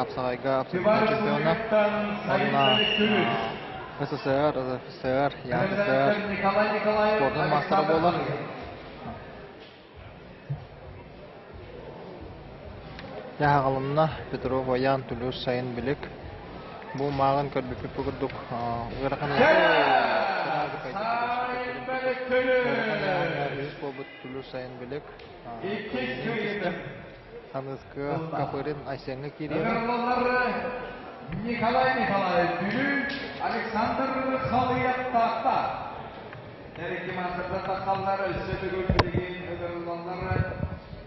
хапсаҕайга абсолютнай чемпиона уонна СССР, РСФСР, ЯССР спордун маастара буолар. Дьаһаҕалынна Петров Аян Тулур сайын билик. Бу мааҕын көрбүппүт курдук ыарахан үһүс буолбут Тулур сайын билик. Аныскы Капырин Айсеҥҥа киириэҕэ. Николай Николаев Бүлүү, Александр Халыев Таатта. Тэрикки маастардар таххаллар, өссө төгүл билигин ыҥырыллаллар.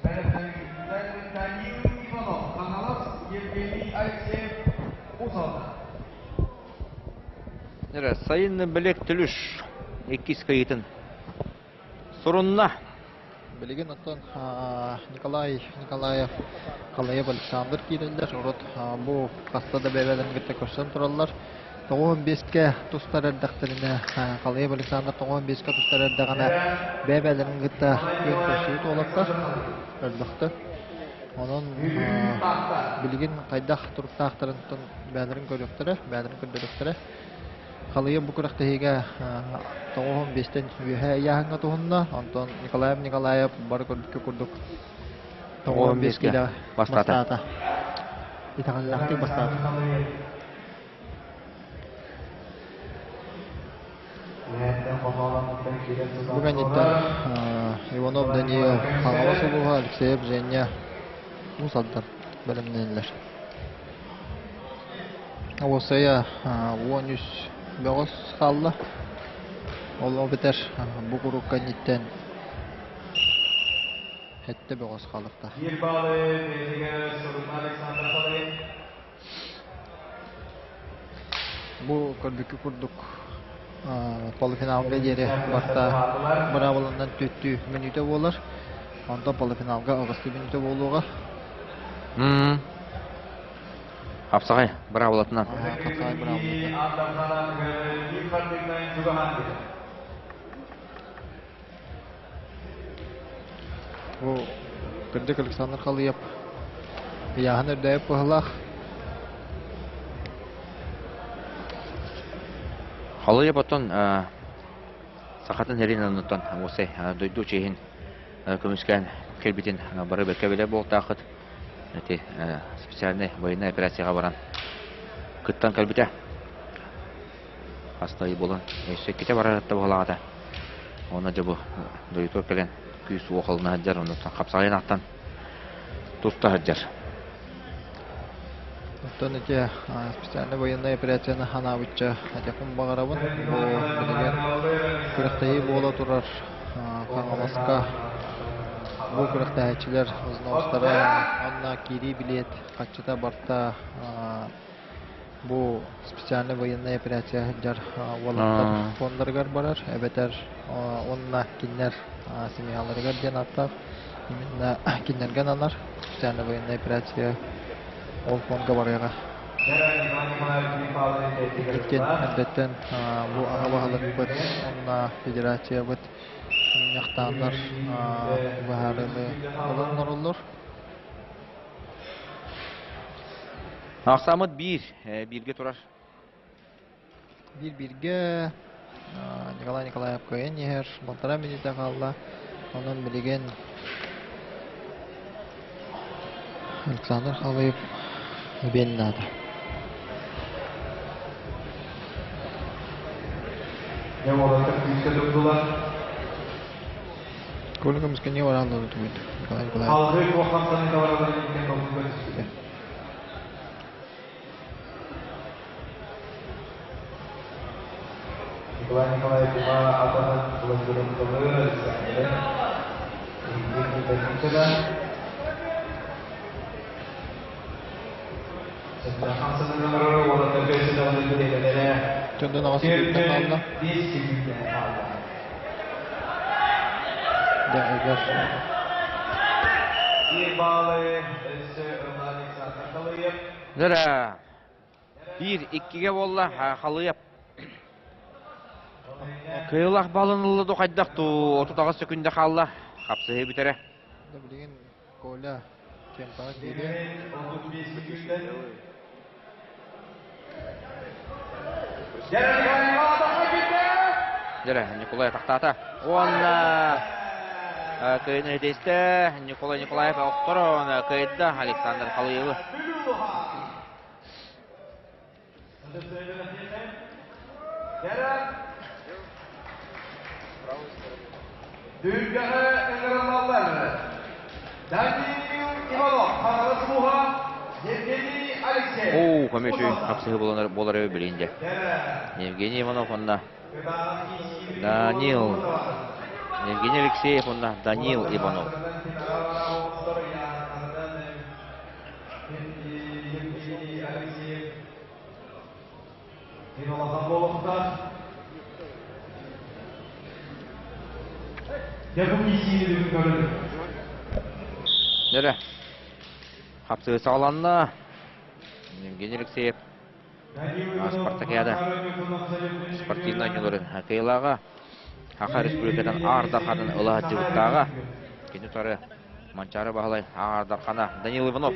Бэлэмнэниллэр Данил Иванов, Хаҥалас, Евгений Алексеев, Усалда. Сайын билек түлүш иккис кыйытын сурунна. Билигин оттон Николай Николаев, Халаев Александр киирэллэр. Урут бу хаста да бэйэлэрин кытта көрсөн тураллар. 95-кэ тустар эрдэхтэринэ, Халаев Александр 95-кэ тустар эрдэҕинэ бэйэлэрин кытта күөн көрсүбүт уолаттар өлбөхтөр. Онон билигин хайдах туруктаахтарын бэйэлэрин көрүөхтэрэ, бэйэлэрин көрдөрүөхтэрэ. Халыйа бу күрэхтэһиигэ 95-тэн үөһэ ыйааһыҥҥа туһунна. Онтон Николаев Николаев бары көрбүккэ курдук 95 киилэ бастаата. Итэҕэллээхтик бастаата. Бу кэнниттэн Иванов Даниил Хаҥалас улууһа, Алексеев Женя Уус Алдан бэлэмнэнэллэр. Уопсайа 13 бөҕөс хаалла. Ол эбэтэр бу куруук кэнниттэн сэттэ бөҕөс хаалыахтаах. Биир баалы бэйэтигэр сурунна Александр Халыев. Бу көрбүккү курдук полуфиналга диэри барта быраабыланан түөттүү мүнүүтэ буолар. Онтон полуфиналга аҕыстыы мүнүүтэ буолуоҕа. Хапсаҕай быраабылатынан. Хапсаҕай быраабылатынан. Бу кырдьык Александр Халыев ыйааһын үрдээбит быһыылаах. Халыев оттон сахатын сирин оннуттан уопсай дойду чиэһин көмүскээн кэлбитин бары бэркэ билэр буолтааххыт. Ити специальнай военнай операцияҕа баран кыттан кэлбитэ. Хаста ый буолан өссө иккитэ барар быһалаата. Уонна дьэ бу дойдутугар кэлэн күүс-уох ылына сылдьар, оннуттан хапсаҕайын ахтан туста сылдьар. Оттон ити специальнай военнай операцияны ханаабычча этиэхпин баҕарабын. Бу билигин күрэхтэһии буола турар Хаҥаласка бу күрэхтэһээччилэр взностара уонна киирии билиэт харчыта барта бу специальнай военнай операция сылдьар уолаттар фондарыгар барар эбэтэр уонна кинилэр семьяларыгар диэн ааттаах именно кинилэргэ ананар специальная военная операция ол фонга барыаҕа. Иккиэн эрдэттэн бу аҕа баһылыкпыт уонна федерациябыт мунньахтааннар быһаарыыны ылан оҥороллор. Ахсааммыт биир, бииргэ турар. Биир бииргэ Николай Николаев кыайан иһэр, балтараа мүнүүтэ хаалла. Онон билигин Александр Халыев эбиэн наада. Дьэ уолаттар күүскэ турдулар. Коля көмүскэ не барааллар утуйд Николай Николаев. Салгыы туох хамсаныыта баралларын иннинэ толкуйга түстүлэр. Николай Николаевич уҥа атаҕын блокировкалыыр Александр Ильин Хамсаныылары уолаттарга өссө даҕаны бириэмэлэрэ Чондон аҕа сүгүттэн хаалла. 5 секүндэ хаалла. Да, эгер. Биир баалы өссө ылла Александр Халыев. Дөрө. Биир иккигэ буолла Халыев. Кыайыылаах балын ылла ду хайдах туу 38 секүндэ хаалла. Хапсыһыы бүтэрэ. Да билигин Коля. Темпаҕа киириэ. Дьэрэ, Николай тахтаата. Уонна кыайыны этистэ Николай Николаев охторон кыайда Александр Халыевы. Дүргэҕэ ыҥырыллаллар. Даниил Иванов, Хаҥалас улууһа, Евгений Алексеев. Оо, көмөчү хапсыһы буолар буолар билин дьэ. Евгений Иванов онна Данил Евгений Алексеев онна Данил Иванов. Евгений Алексеев Улахан буолуохтаах. Дьэ бу киисиини көрүн. Нөрө. Хапсыы саҕаланна. Евгений Алексеев Спартакиада спортивнай оонньууларын кыайыылааҕа Саха Республикатын Аар Дарханын ыла сылдьыбыттааҕа. Кини утары Манчаары Баһылай Аар Дархана Данил Иванов.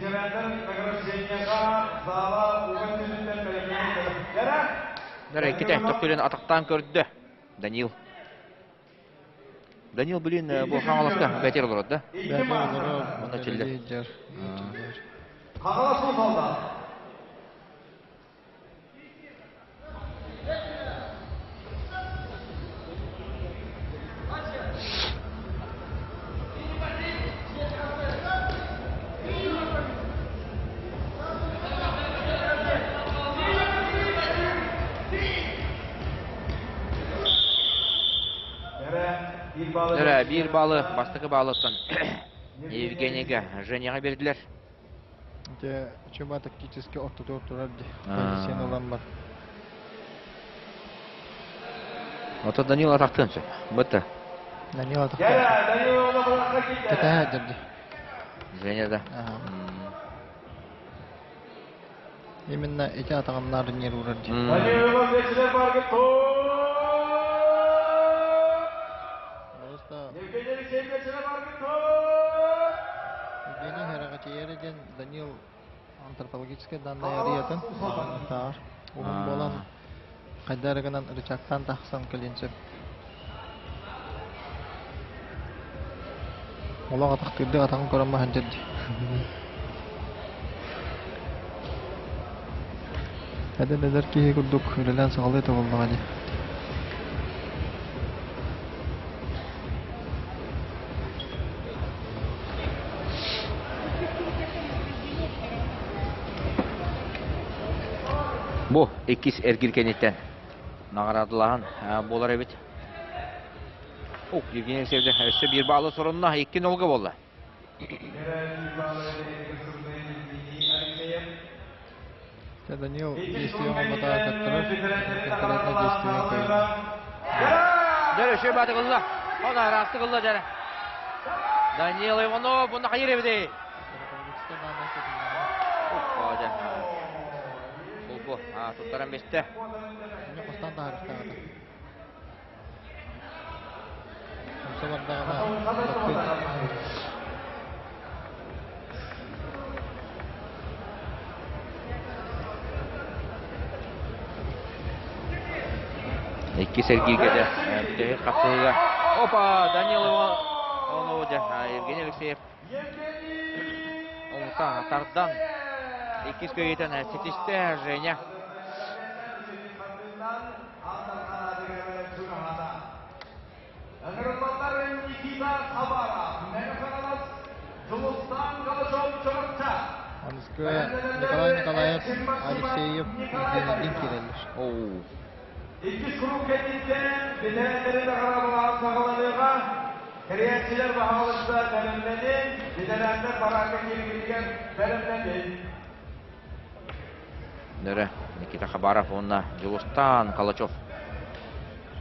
Нөрэ иккитэ төхтүрүн атахтаан көрдө Данил. Данил блин бу Хаҥаласка бэтер олорор да? Бэтер олорор. Онно чиллер. Хаҥалас солдат. Эрэ биир баалы бастакы баалыттан Евгенийга Женяҕа биэрдилэр. Дьэ, чума тактически ортотугар турар дии. Позицияны ылан бар. Ото Данил атахтыан сөп. Бытта. Данил атахтыан сөп. Кэтэһэ дии. Женя да. Именно эти атаҕыннаар нервурар дии. Просто Евгений Херагачиери диэн Данил антропологическай данные арыйатын таар. Уһун буолан хайда эрэ гынан рычагтаан тахсан кэлиэн сөп. Олох атахтыырдык атаҕын көрөн баһан дьэрдии. Эдэр эдэр киһи курдук үлэлээн саҕалыы тобуллаҕа дии. Бу иккис эргир кэнниттэн наҕараадалаһан буолар эбит. Ух, Евгений Алексеевич өссө биир баалы сорунна, икки нолга буолла. Данил действие оҥорботоҕо кыттарар, конкретно действие кыайда. Дьэ, өссө бааты ылла. Ол араастык ылла дьэ. Данил Иванов бұны хайыр эбитей. Сулбу туттаран бесте. Хостан таһарыстаҕата. Умса бардаҕына Иккис эргииргэ дэ бүтэһик хапсыһыыга. Опа, Данил Иванов, дьэ, Евгений Алексеев умса тардан иккис кыайыытын ситистэ Женя. Аныскы Николай Николаев, Алексеев, Евгенийдин киирэллэр. Оу. Иккис куруук кэнниттэн бэтэрээннэри наҕараадалаан саҕаланыаҕа. Тэрийээччилэр баһаалыста бэлэмнэнин, бэтэрээннэр бараакка киирбитигэр бэлэмнэнин. Нөрө Никита Хабаров уонна Дьулустаан Калачев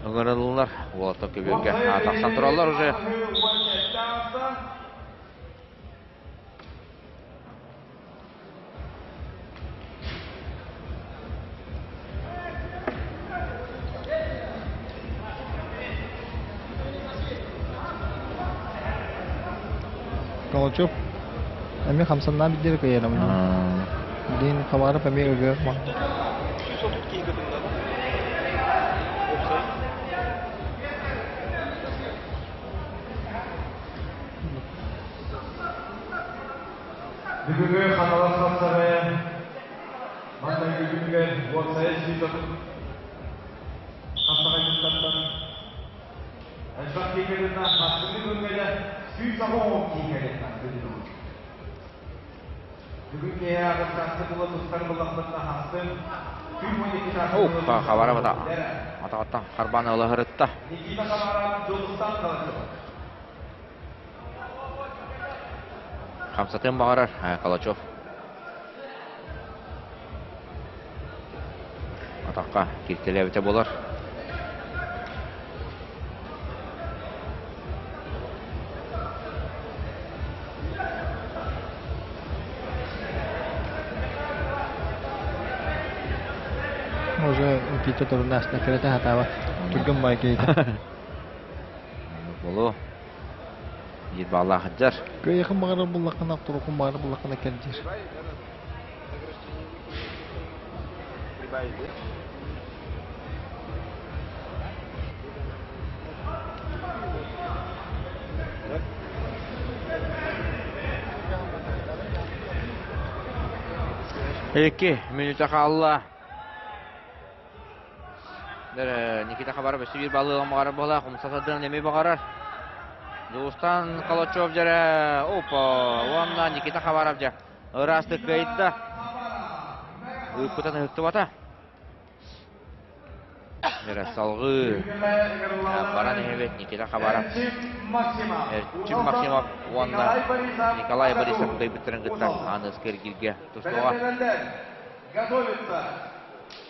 ыҥырыллар. Уолаттар көбүөргэ тахсан тураллар уже. Калачев. Эмиэ хамсаннаа биддери кыйарам. Билин Хабаров эмиэ ыгыах ма. Бүгүҥҥү Хаҥалас хапсаҕайа маҥнайгы күнүгэр уопсайа 130 хапсаҕайдьыттартан элбэх киһи хастыҥҥы күҥҥэ 190 киһи кэлиэхтээх билинэбит. Бүгүн киэһэ аҕыс чааска була тустар буллахпытына хастын күн 12 чааска Ух, Хабаров атаҕыттан харбаан ыла сырытта. Никита Хабаров Дьулустан Калачев. Хамсатыан баҕарар Калачев. Атахха кииртэлээбитэ буолар. Уже Никита туруннаасына кирэтэ сатаабат. Түргэн бай киһитэ. Болу. Биир баалаах сылдьар. Кыайыахын баҕарар буллаххына, турукун баҕарар буллаххына кэл диир. Икки мүнүүтэ хаалла. Никита Хабаров өссө биир балыыла баҕарар буолла, хомуса садыан эмиэ баҕарар. Дьулустан Калачев дьэрэ, опа, уонна Никита Хабаров дьэ ыраастык кыайда. Ыыппытын ыһыктыбата. Дьэрэ салгыы баран иһэбит Никита Хабаров. Эрчим Максимов уонна Николай Борисов кыайбыттарын кытта Аныска эргииргэ тустуоҕа. Готовится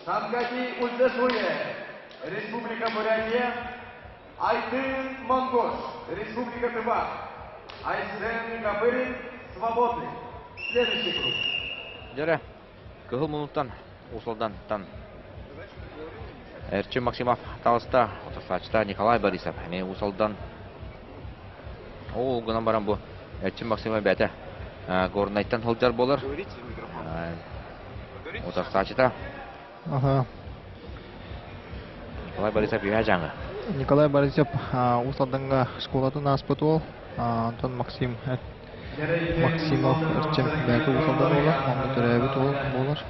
Сангати Ульдашуе, Республика Бурятия, Айдын Монгош, Республика Тыва, Айсен Копырин, Свободный. Следующий круг. Дьэрэ, кыһыл мунуттан, Усалдантан Эрчим Максимов таҕыста, отослааччыта Николай Борисов эмиэ Усалдан. Ол гынан баран бу Эрчим Максимов бэйэтэ Горнайтан сылдьар буолар. Утарсааччыта. Аха. Николай Борисов үһэ дьаҥы. Николай Борисов Уус Алдаҥҥа школатын ааспыт уол. Антон Максим Максимов Эрчим бэйэтэ Уус Алдан уола, онно төрөөбүт уол буолар.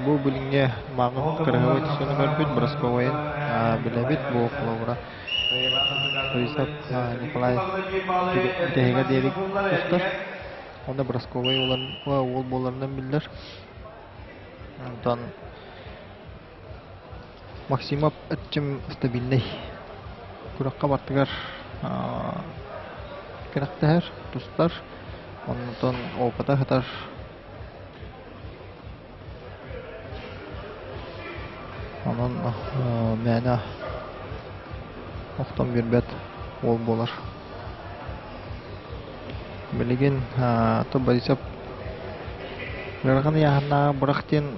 Бу билиҥҥи мааҕын кыраһыабай түсүнү көрбүт Бросковайын билэбит бу холобура Борисов Николай бүтэһигэр диэри тустар. Онно Бросковай уол буоларынан биллэр. Онтон Максимов Эрчим стабильнай. Күрэххэ бартыгар күрэхтэһэр, тустар. Онтон опыта сытар. Онон мээнэ охтон биэрбэт уол буолар. Билигин то Борисов ыарахан ыйааһыннааҕы бырах диэн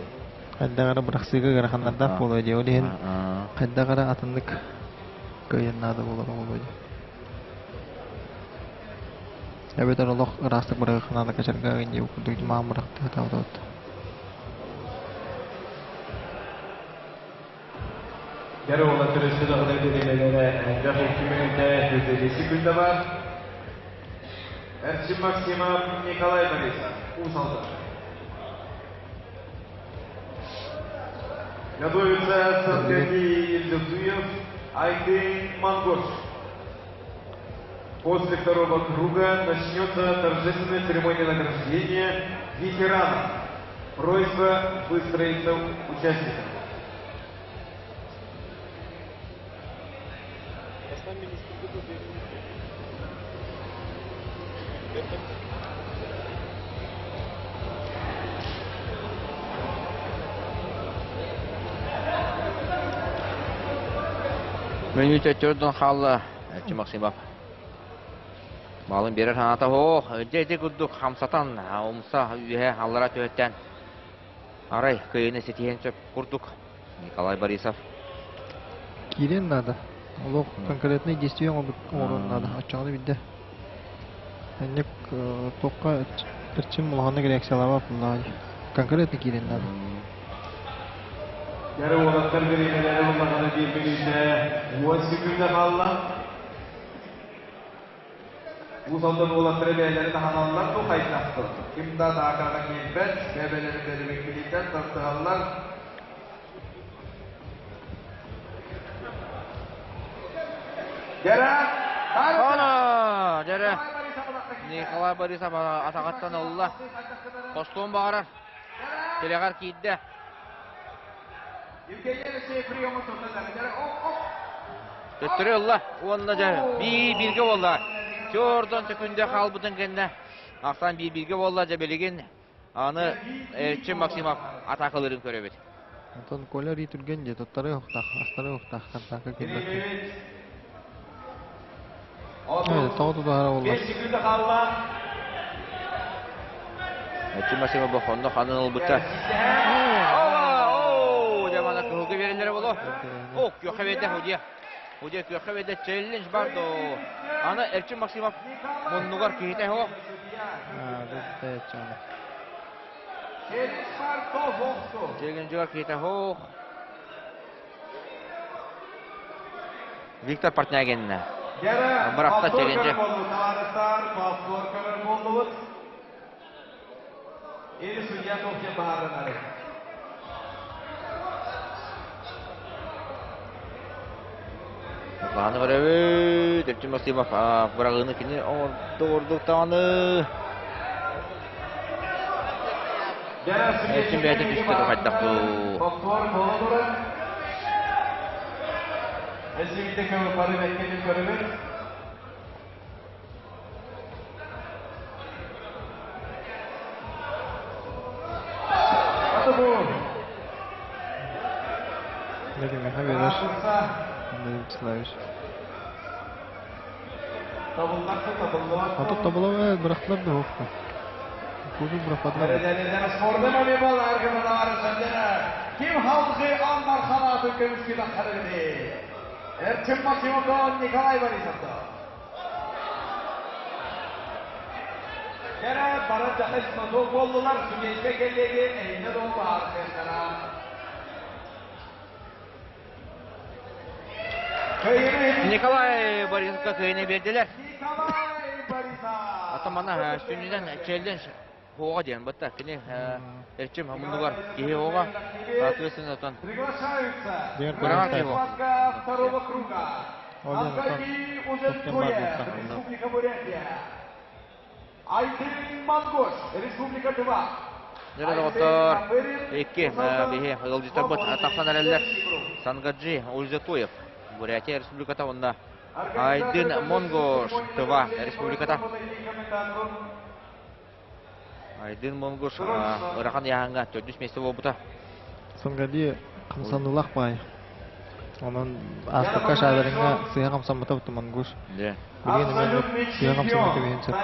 хайдах эрэ бырахсыыга ыараханнардаах буолуо дии. Ол иһин хайдах эрэ атыннык кыайан наада буолар буолуо дии. Эбэтэр олох ыраастык бырахыахха наада качарга дии курдук маан бырахтыы сатаабыт. Дьэ уолаттар өссө даҕаны бириэмэлэрэ элбэх икки мүнүүтэ түөртэлиси күн да бар. Эрчим Максимов, Николай Борисов, Уус Алдан. Готовится Саркадий Ильдусуев, Айдын Монгош. После второго круга начнется торжественная церемония награждения ветеранов. Просьба выстроиться участникам. Мүнүүтэ төрдүн хаалла Эрчим Максимов. Малын биэрэр санаата суох. Дьэ ити курдук хамсатан, умса үөһэ аллара түһэттэн арай кыайыыны ситиһиэн сөп курдук Николай Борисов. Киириэн наада. Олох конкретный действие оҥоруон наада. Оччоҕуна билдэ. Инник туохха эрчим улаханнык реакциялаабат буоллаҕа дии. Конкретно киирэн наада. Дьэрэ уолаттар бириэмэлэрэ улахана биир мүнүүтэ уон секунда хаалла. Уус Алдан уолаттара бэйэлэрин таһаналлар дуу хайдахтар? Ким да атаакаҕа киирбэт, бэйэлэрин бэрэбиэркэлииллэр, тардыһаллар. Дьэрэ! Ана! Дьэрэ! Николай Борисов атаҕыттан ылла. Хостуон баҕарар. Тилэҕэр киирдэ. Төттөрү ылла уонна дьэ биир-бииргэ буолла. Чордон төкүндэ хаалбытын кэннэ ахсаан биир-бииргэ буолла дьэ билигин аны Эрчим Максимов атаакалыырын көрөбүт. Онтон Коля Ри түргэн дьэ туттары уохтаах, астары уохтаах хантаакка кэлбэккэ. Тоҕо тутуһара буолла. Эрчим Максимов бу хонно ханын ылбыта. Оо, дьэ мана кыһылга биэрэллэрэ боло. О, күөххэ биэрдэ Худия. Худия күөххэ биэрдэ челлендж бар доо. Аны Эрчим Максимов муннугар киһитэ суох. Челленджигар киһитэ суох. Виктор Портнягин бырахта челленджи. Бааны көрөбүт, Эрчим Максимов быраҕыыны кини оҥордук даҕаны. Эрчим бэйэтэ түстэ да хайдах дуу. Михаил Вераш, Андрей Вячеславович. Ото табылабы бырахтылар да уохта. Кузу бырахпатылар. Ким халқы Андар Ханаты көмүскү таххарыгыды. Эрчим Максимовтон Николай Борисовтон. Кэрэ бары дьахай смоток буоллулар, судейскай кэллиэги эһинэ доо баһаарыахтара. Николай Борисовка кыайыны биэрдилэр. Атамана сүнньүнэн челлендж Хоҕа диэн батта кини эрчим муннугар киһи хоҕа соответственно отон Быраҕар киһи Айдын Монгош, Республика Тыва. Дьэ доҕоттор, икки биһи ыалдьыттарбыт тахсан эрэллэр. Сангаджи Ульзатуев, Бурятия Республиката уонна Айдын Монгош, Тыва Республиката. Айдын Монгуш ырахан яһаҥҥа төрдүс миэстэ буолбута. Сангади хамсаныылаах баай. Онон ааспыкка шадарыҥҥа сыыһа хамсаммыта буту Монгуш. Билигин эмиэ сыыһа хамсаммыта биһин сөп.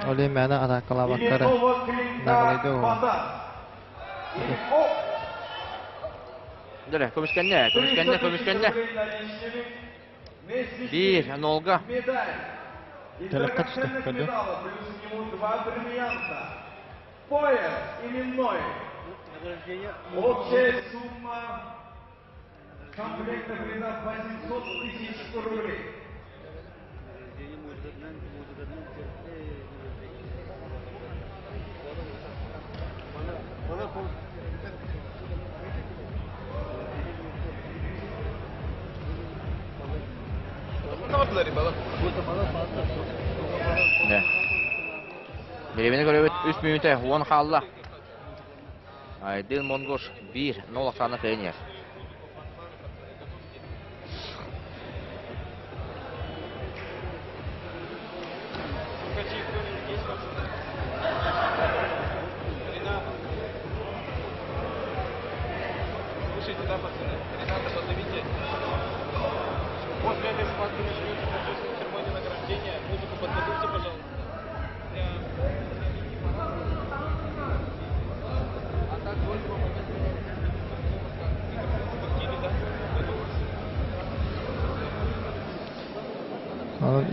Ол иһин мээнэ атаакалаабакка эрэ нагалайды оҕо. Дөрө, көмүскэннэ, көмүскэннэ, көмүскэннэ. Биир, нолга. Тэлэххэ түстэ, көрдүм. Пояс именной. Общая сумма комплекта призов 800 тысяч рублей. Бириэмэни көрөбүт үс мүнүүтэ уон хаалла. Айдын Монгуш биир нол ахсаана кыайан Слушайте, да, пацаны? Рената, позовите. После этой схватки начнется торжественная церемония награждения. Музыку подготовьте, пожалуйста. Для... А так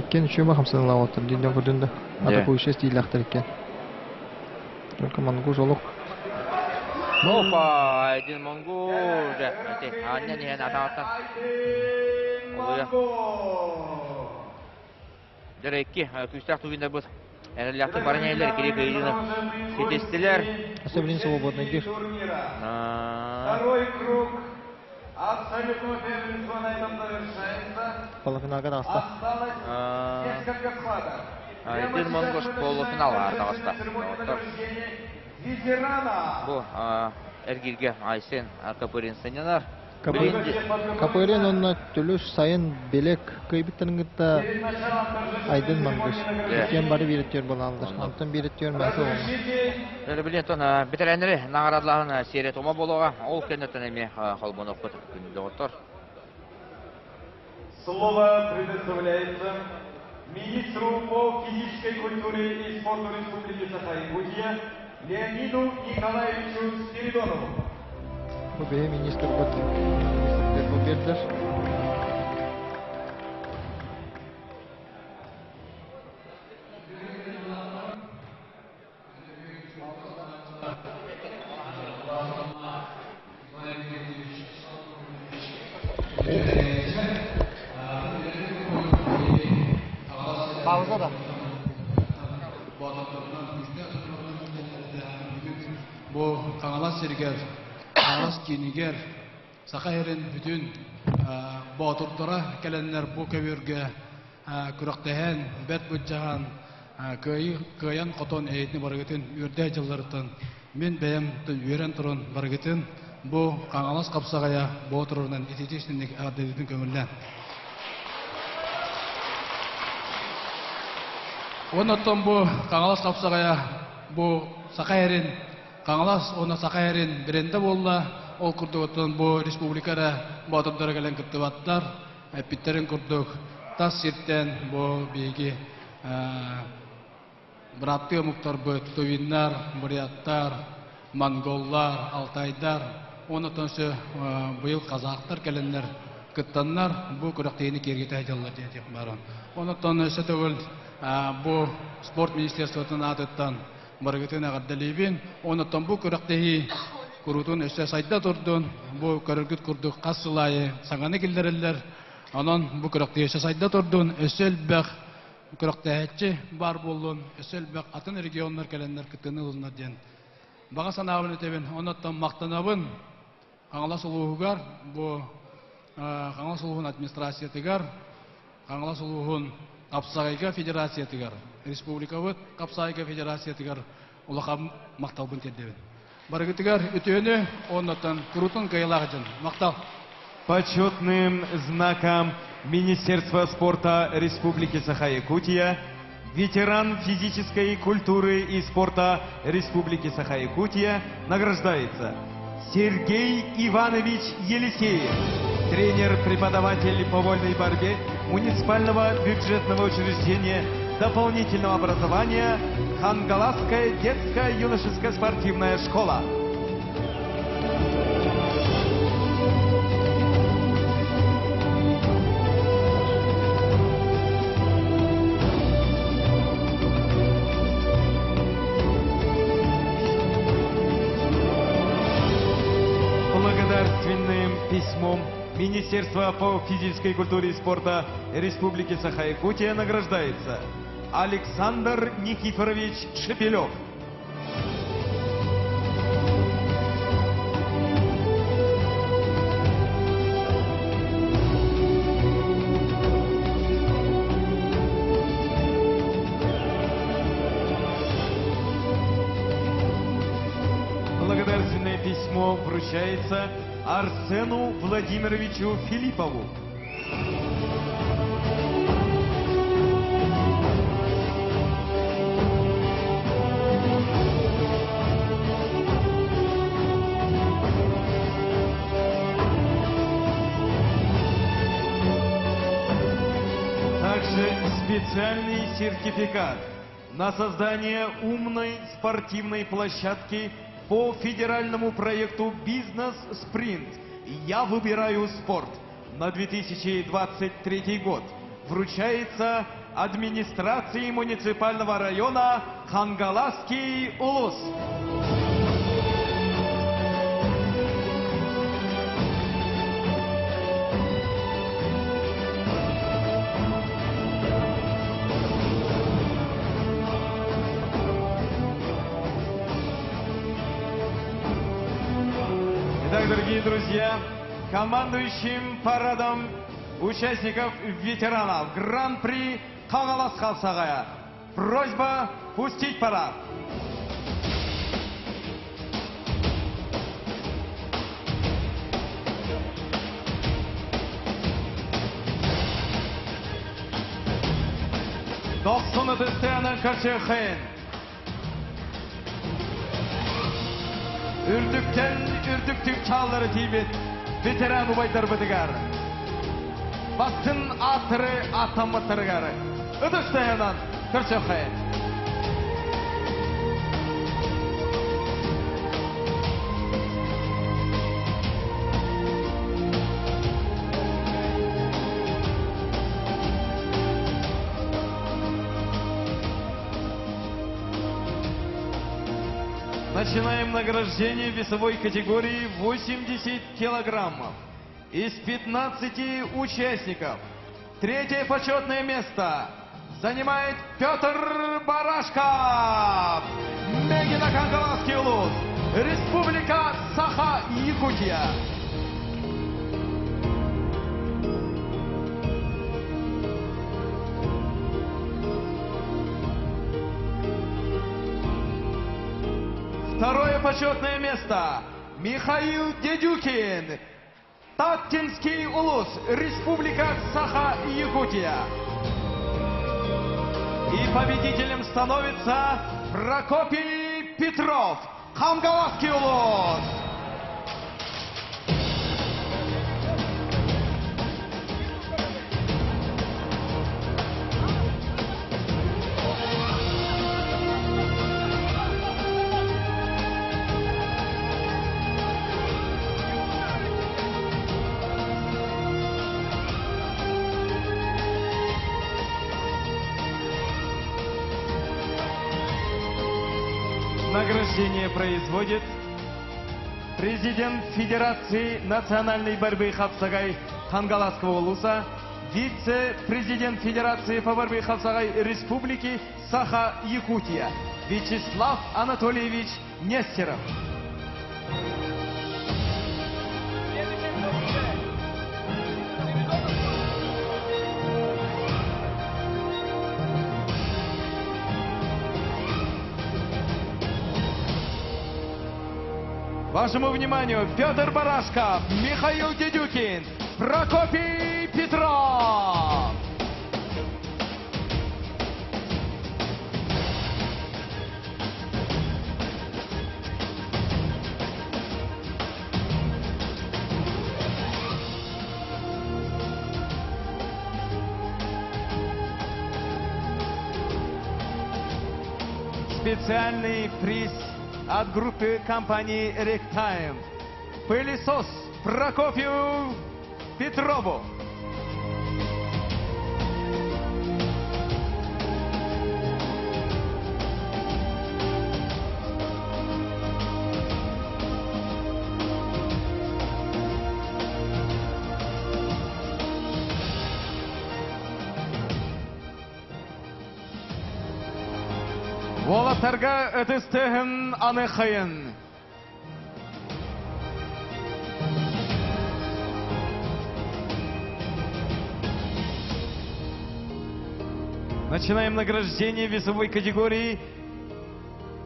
Иккиэн үчүгэй хамсаныылаах диэн көрдүн да. Атакующий стиллээхтэр иккиэн. Только Монгуш олох. Опа, Айдын Монгуш. Ити, аанньан иһэн атаҕыттан. Олуйа. Дьэ, икки күүстээх тугуннарбыт эрэллээхтик баран иһэллэр, кири кыайыыны ситистилэр. Особенно свободный бир. Второй круг абсолютного первенства на этом завершается. Полуфиналга таҕыста. Осталось несколько схваток. Айдын Монгуш полуфиналга таҕыста. Ветерана. Бу эргииргэ Айсен Копырин сынньанар. Копырин онно Түлүс сайын Белек кыйбыттарын кытта Айдын Монгуш. Иккиэн бары биир өттүгэр буолаллар. Онтон биир өттүгэр Мэхэ уома. Билин тон бэтэрээннэри наҕараадалааһын сиэрэ томо буолуоҕа. Ол кэнниттэн эмиэ холбонуохпут күндү доҕоттор. Слово предоставляется министру по физической культуре и спорту Республики Саха-Якутия Леониду Николаевичу Спиридонову. Бу бэйэ министр бут министр бу бердер. Пауза да. Бу Хаҥалас сиригэр, Хаҥалас киинигэр Саха сирин бүтүн боотурдара кэлэннэр бу көбүөргэ күрэхтэһэн, бэрт былдьаһан, кыайан-хотон эйэтин барыгытын үөрдэ дьылларыттан мин бэйэм үөрэн туран барыгытын бу Хаҥалас хапсаҕайа боотурунан ититиисинник эҕэрдэлиирбин көҥүллээн. Оннуттан бу Хаҥалас хапсаҕайа бу Саха сирин Хаҥалас уонна Саха сирин брендэ буолла. Ол курдук оттон бу республика эрэ боотурдара кэлэн кыттыбаттар. Эппиттэрин курдук тас сиртэн бу биһиги бырааттыы омуктарбыт тувиннар, буряттар, монголлар, алтайдар уонна өссө быйыл казахтар кэлэннэр кыттаннар бу күрэхтэһиини киэргэтэ сылдьаллар диэтих баран. Онон өссө төгүл бу спорт министерствотын аатыттан барыгытын эҕэрдэлиибин. Онон бу күрэхтэһии куруутун өссө сайда турдун. Бу көрөргүт курдук хас сыл аайы саҥаны киллэрэллэр. Онон бу күрэхтэһии өссө сайда турдун, өссө элбэх күрэхтэһээччи баар буоллун, өссө элбэх атын регионнар кэлэннэр кыттыыны ылыннар диэн баҕа санаабын этэбин. Онон махтанабын Хаҥалас улууһугар, бу Хаҥалас улууһун администрациятыгар, Хаҥалас улууһун Хапсаҕайга федерациятыгар, республикабыт Хапсаҕайга федерациятыгар улахан махталбын тиэрдэбин. Барыгытыгар үтүөнү, оннуттан куруутун кыайыылаах дьон. Махтал! Почетным знаком Министерства спорта Республики Саха-Якутия, ветеран физической культуры и спорта Республики Саха-Якутия награждается Сергей Иванович Елисеев, тренер-преподаватель по вольной борьбе муниципального бюджетного учреждения дополнительного образования Хангаласская детская юношеская спортивная школа. Благодарственным письмом Министерства по физической культуре и спорта Республики Саха-Якутия награждается Александр Никифорович Шепелев. Благодарственное письмо вручается Арсену Владимировичу Филиппову. Также специальный сертификат на создание умной спортивной площадки по федеральному проекту «Бизнес-спринт. Я выбираю спорт» на 2023 год. вручается администрации муниципального района Хангаласский Улус. Итак, дорогие друзья, командующим парадом участников ветеранов Гран-при Хаҥалас хапсаҕайа. Просьба пустить парад. Дохсун ытыстыанан көрсүөххүн. Үрдүктэн үрдүктүк чааллары тиийбит ветеран убайдарбытыгар бастын ааттары ааттаммыттарыгар ытыс тыаһынан көрсүөххэйин. Начинаем награждение весовой категории 80 килограммов. Из 15 участников третье почетное место занимает Петр Барашков. Мегино-Кангаласский улус. Республика Саха-Якутия. Второе почетное место Михаил Дедюкин. Таттинский улус, Республика Саха-Якутия. И победителем становится Прокопий Петров, Хангаласский улус. Награждение производит президент Федерации национальной борьбы Хапсагай Хангаласского улуса, вице-президент Федерации по борьбе Хапсагай Республики Саха-Якутия Вячеслав Анатольевич Нестеров. Вашему вниманию Петр Барашков, Михаил Дедюкин, Прокопий Петров. Специальный приз от группы компании «Ректайм». Пылесос Прокофью Петрову. Уолаттарга ытыс тыаһын аныаххайын. Начинаем награждение весовой категории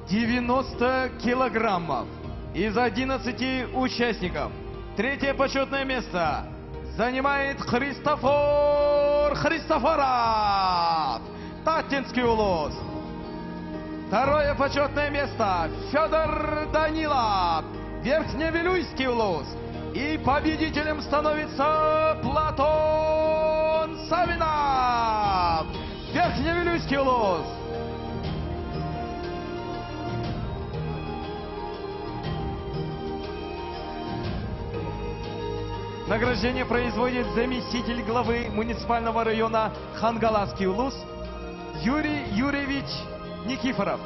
90 килограммов. Из 11 участников третье почетное место занимает Христофор Христофоров. Таттинский улус. Второе почетное место Федор Данилов, Верхневилюйский улус. И победителем становится Платон Савинов, Верхневилюйский улус. Награждение производит заместитель главы муниципального района Хангаласский улус Юрий Юрьевич Никифоров.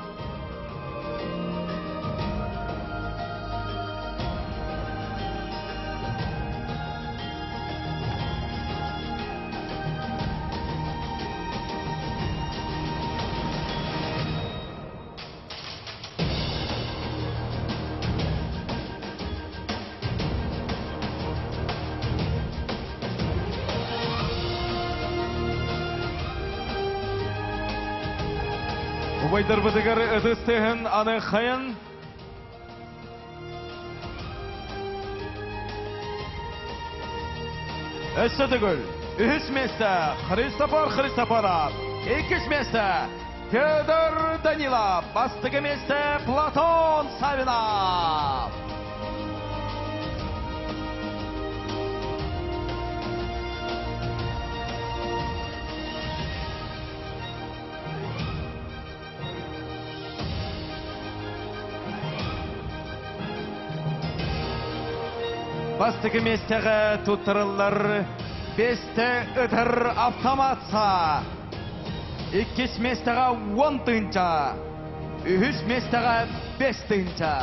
Убайдарбытыгар ытыс тыһын аны хайын Өссө төгүл үһүс миэстэ Христофор Христофоров, иккис миэстэ Федор Данилов, бастакы миэстэ Платон Савинов. Бастакы миэстэҕэ туттарыллар бэстэ ытар автоматса. Иккис миэстэҕэ уон тыһыынча, үһүс миэстэҕэ бэс тыһыынча.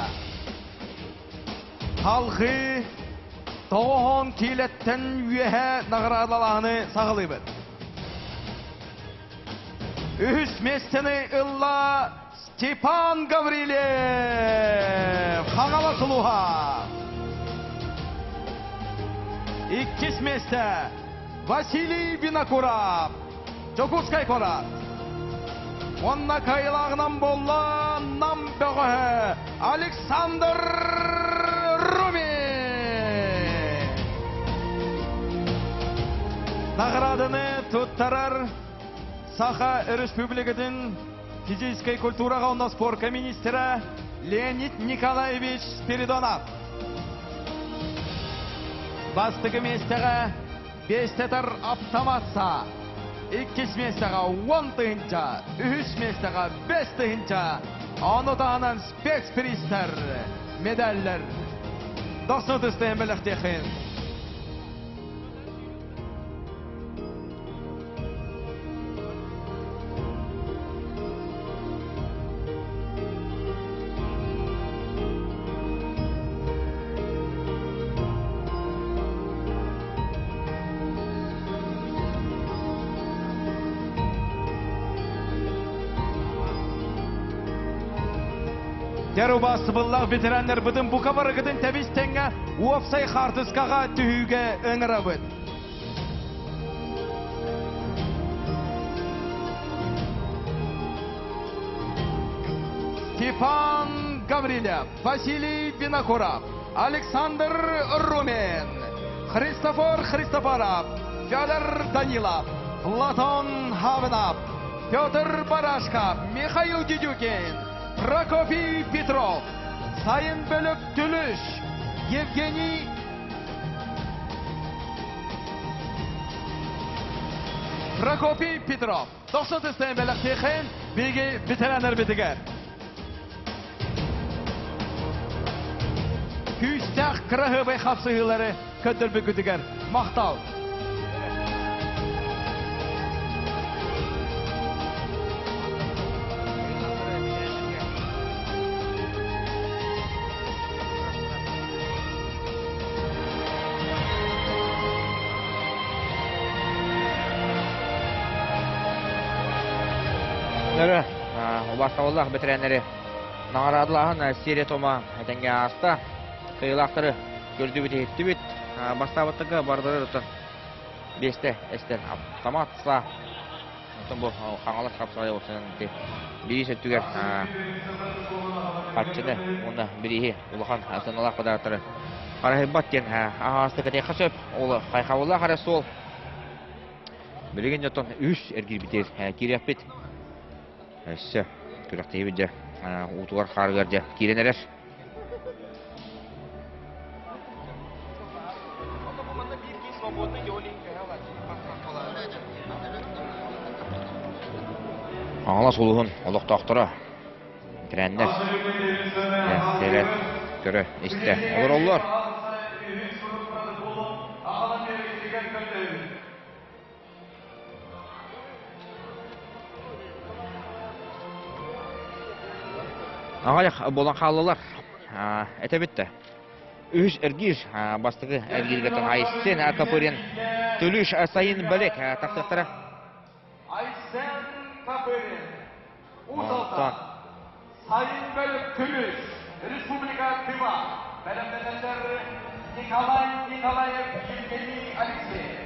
Халҕыы тоҕоһон киилэттэн үөһэ наҕараадалааһыны саҕалыыбыт. Үһүс миэстэни ылла Степан Гаврильев, Хаҥалас улууһа. Иккис миэстэ Василий Винокуров, Дьокуускай куорат. Уонна кыайыылааҕынан буолла Нам бөҕөһө Александр Румин. Награданы туттарар Саха Өрөспүүбүлүкэтин физическэй культураҕа уонна спорка министрэ Леонид Николаевич Спиридонов. Бастакы миэстэҕэ биэстэтэр автоматса, иккис миэстэҕэ уон тыһыынча, үһүс миэстэҕэ бэс тыһыынча, ону таһынан спецприистэр, медаллэр. Дохсун ытыстайан бэлэхтиэххин. Дьарубаастыбыллаах ветераннарбытын бука барыгытын тэбис тэҥҥэ уопсай хаартыскаҕа түһүүгэ ыҥырабыт. Степан Гаврилев, Василий Винокуров, Александр Румин, Христофор Христофоров, Федор Данилов, Платон Хавнов, Петр Барашков, Михаил Дедюкин, Прокопий Петров, Сайын Бөлөк Түлүш, Евгений Прокопий Петров. Тохсот истэн бэлэхтиэхин биһиги ветераннарбытыгар. Күүстээх кыраһыабай хапсыһыылары көрдөрбүккүтүгэр махтал! Нөрө, убаастабыллаах бэтэрээннэри наҕараадалааһын серия тома этэҥҥэ ааста. Кыайыылаахтары көрдүбүт-иһиттибит. Бастаабыттарга бардары биэстэ эстэр автомат саа. Оттон бу Хаҥалас хапсаҕай уопсайынан ити бириис өттүгэр харчыны уонна бирииһи улахан сыаналаах подароктары харайбат диэн аһаҕастык этиэххэ сөп. Ол хайхабыллаах эрэ суол. Билигин дьонтон үс эргийбитигэр киириэхпит. Өссө күрэхтэһиибит дьэ уутугар хаарыгар дьэ киирэн эрэр. Хаҥалас улууһун олохтоохторо треннэр кэлэн көрө истэ олороллор. Аҕыйах буолан хааллылар. Этэ бүттэ. Үһүс эргиир бастакы эргииргэ Айсен Копырин, Түлүш Сайын Бөлек тахсыахтара. Айсен Копырин, Уус Алдан, Сайын Бөлек Түлүш, Республика Тыва, бэлэмнэнэллэр Николай Николаев, Евгений Алексеев.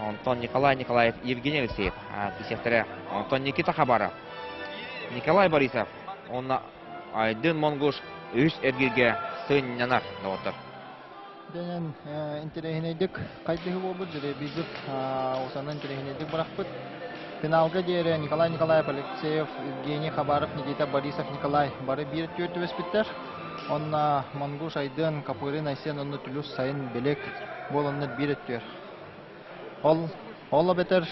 Онтон Николай Николаев, Евгений Алексеев кисиэхтэрэ. Онтон Никита Хабаров, Николай Борисов уонна Айдын Монгуш үһүс эргииргэ сынньанар доҕоттор. Дэнэн интэриэһинэйдик хайдыһы буолбут жребийдик усанан интэриэһинэйдик бырахпыт. Финалга диэри Николай Николаев, Алексеев, Евгений Хабаров, Никита Борисов, Николай бары биир түөрт түбэспиттэр. Онно Монгуш Айдын, Копырин Айсен онно Түлүс Сайын Белек буоланнар биир өттүөр. Ол, ол эбэтэр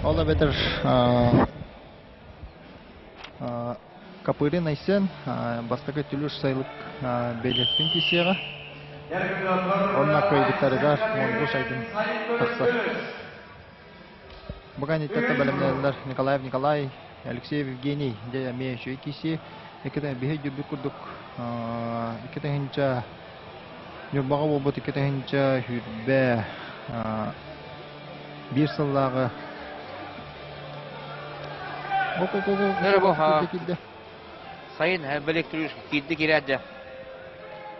Ол эбэтэр Копырин Айсен бастакы түлүр сайылык бэлиэттин кисиэҕэ. Онно кыайбыттарыгар Монгуш Айдын тахсар. Бу кэнниттэн бэлэмнэнэллэр Николаев Николай, Алексеев Евгений дьэ эмиэ үчүгэй киирсии. Икки биһи дьүрбүт курдук 2 тыһыынча Ньурбаҕа буолбут 2 тыһыынча 21 сыллааҕы Нөрө бу сайын бэлэктирүүр киирди киирээдде.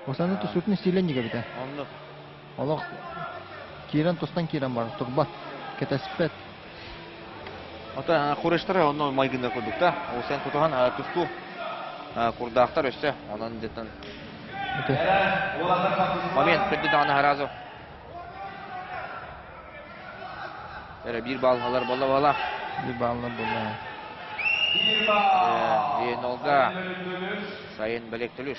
Осаны тусутун истиилен дигебите. Оннук. Олох киирэн тустан киирэн барар, турбат, кэтэспэт. Ото курештара онно майгыннар курдук да. Ол сен тутуһан тустуу курдаахтар өссө. Онон деттен момент көрдү даҕаны харазу. Эрэ биир баллалар болла бола. Биир баллар болла. Нолга сайын белек төлүш.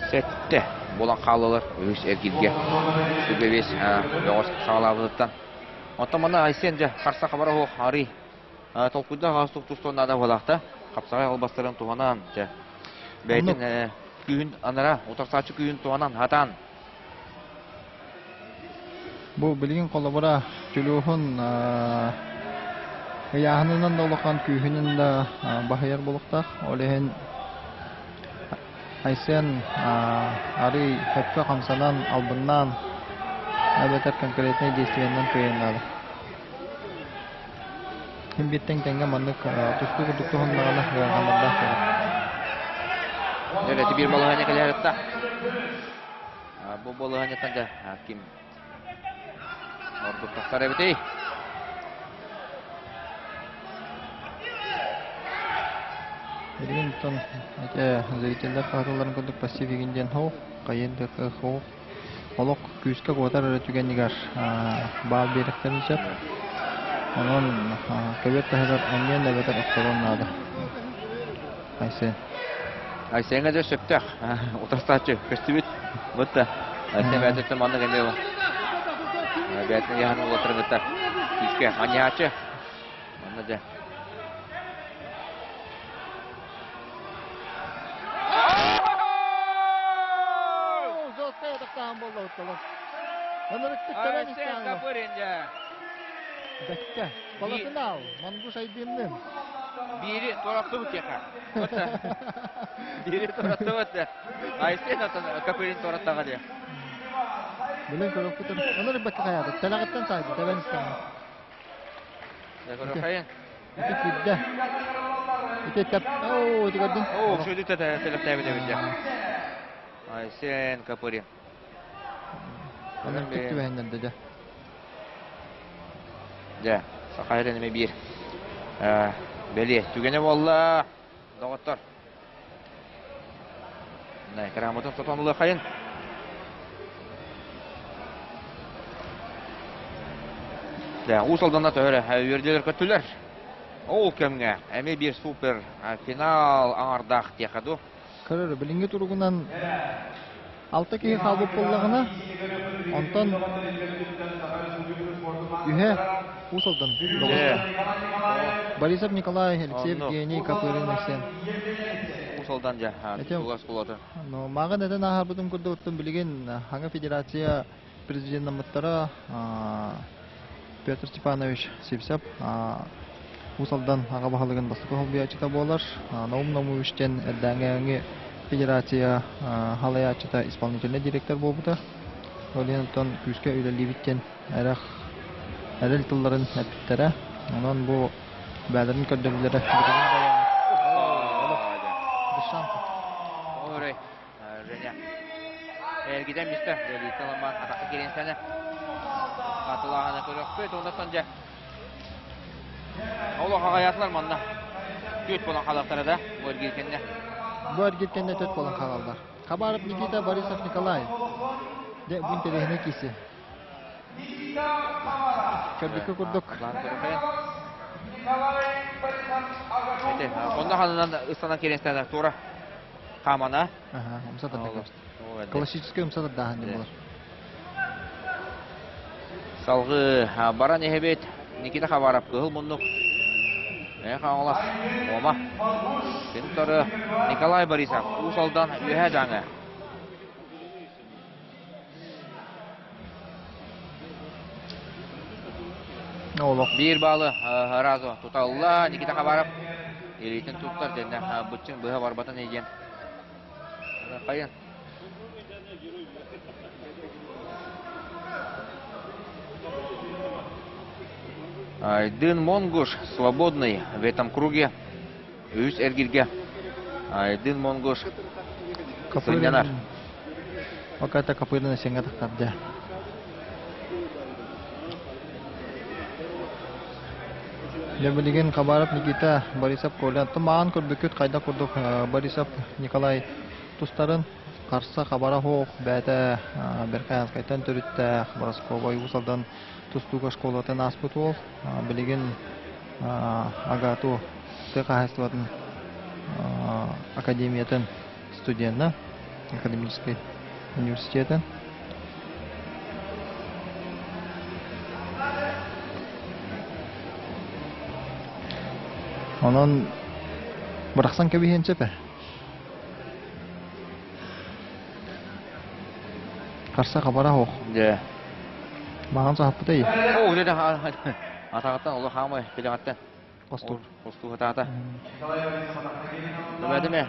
Сэттэ буолан хааллылар үһүс эргииргэ. Сүгэбиэс бөҕөс саҕалаабытыттан. Оттон манна Айсен дьэ харса хабара суох арый толкуйдаах аастук тустуон наада буолаахта. Хапсаҕай албастарын туһанан дьэ бэйэтин күүһүн анара утарсааччы күүһүн туһанан хатаан Бу билигин холобура Түлүөхүн ыйааһынынан да улахан күүһүнэн да баһыйар буолуохтаах. Ол иһин Айсен арыый сөпкө хамсанан, албыннаан эбэтэр конкретнай действиеннэн кыайан наада. Ким бииртэн тэҥҥэ маннык тустуу курдук туһуннаҕына ыараханнардаах буолар. Дьэ, биир балаһыанньа кэлээриттэ. Бу балаһыанньаттан дьэ ким ордук тахсар эбитий? Билигин тон эти зрителлэр хаһыталларын курдук пассив игин диэн хоу, хайын да хоу олох күүскэ куотар эрэ түгэнигэр баал биэрэхтэрин сөп. Онон көбүөр таһыгар анньыан эбэтэр охторуон наада. Айсен. Айсеҥҥа дьэ сөптөөх утарсааччы көстүбүт. Бытта. Айсен бэйэтиттэн маннык эмиэ бэйэтин ыйаһын уолаттарын кытта күүскэ анньааччы. Манна дьэ Айсен Копырин дьэ. Бэккэ. Балатынал, Мангуш Айдыннын. Биири туораттыбыт тиэхэ. Биири туораттыбыт. Айсен Копырин туораттаҕа диэ. Билэн көрөккүтүн. Онор бэккэ хайаата. Тэлэҕиттэн саайды, тэбэн истэҕин. Дэ көрөккайын. Ити киирдэ. Ити тэп... Оо, ити көрдүн. Оо, шөйдү тэлэхтээбит эбит дьэ. Айсен Копырин. Онон түк түбэһиннэрдэ дьэ. Дьэ, саха сирин эмэ биир бэлиэ түгэнэ буолла, доҕоттор. Экранмытын сотон ылыаххайын. Дьэ, Уус Алданна төһөрө үөрдүлэр көттүлэр. Ол кэмҥэ эмиэ биир супер финал аҥардаах диэхэ дуу. Көрөр, билиҥҥи туругунан. Алта киһи хаалбыт буоллаҕына, онтон үһэ Уус Алдан доҕуста. Борисов Николай, Алексей Евгений, Копырин Арсен. Уус Алдан дьэ, тутула оскуолата. Ну, мааҕын этэн ааһарбытым курдук, билигин Хаҥа Федерация президеннаммыттара Петр Степанович Сивцев Уус Алдан аҕа баһылыгын бастакы солбуйааччыта буолар. Наум Наумович диэн эрдээҥҥи федерация халайааччыта исполнительнай директор буолбута. Ол иһин оттон күүскэ үлэлиибит диэн эрэх эрэл тылларын эппиттэрэ. Онон бу бээлэрин көрдөбүллэрэ билигин да Ой, Женя. Эргитэн бистэ. Элиттэн ламан атакка киирэн сәне. Хатылаҕана көрөхпүт. Онтон дьэ. Олох аҕайаатылар манна. Түөт болан халақтара да. Бу эргиир кэннэ. Бу эргиир кэннэ төт болан хаалаллар. Хабаров Никита Борисов Николай. Дьэ, бу интэриэһинэй киси. Көрбүккэ курдук. Онно ханынан ыстанан киирэн тура Хаамана. Умса тарда Классическай умса тардааһын диэн буолар. Салгыы баран иһэбит Никита Хабаров кыһыл муннук. Эх, Хаҥалас, Ома. Кин Николай Борисов, Уус Алдан, Үөһээ Дьааҥы. Олох. Биир баалы разу туталла Никита Хабаров илиитин туттар дэннэ быччыҥ быһа барбатын диэн. Хайын. Айдын Монгуш свободный в этом круге. Үс эргиргэ Айдын Монгуш сынньанар. Пока это Копырина сеҥҥэ тахтарда. Дьэ билигин Хабаров Никита Борисов Коля тумаан көрбүккүт хайдах курдук Борисов Николай тустарын харса хабара суох бэйэтэ Верхоянскайтан төрүттээх Боросковой Уус Алдан тустууга школатын ааспыт уол билигин АГАТУ тыа хаһаайыстыбатын академиятын студена академическай университета. Онон бырахсан кэбиһиэн сөп ээ. Харса хабара суох. Дьэ. Маҕан саһаппытай. Оо, дьэ, атаҕыттан олох хаамай, тилэҕиттэн. Хостуур. Хостуу хатаата. Төбөтүмэ.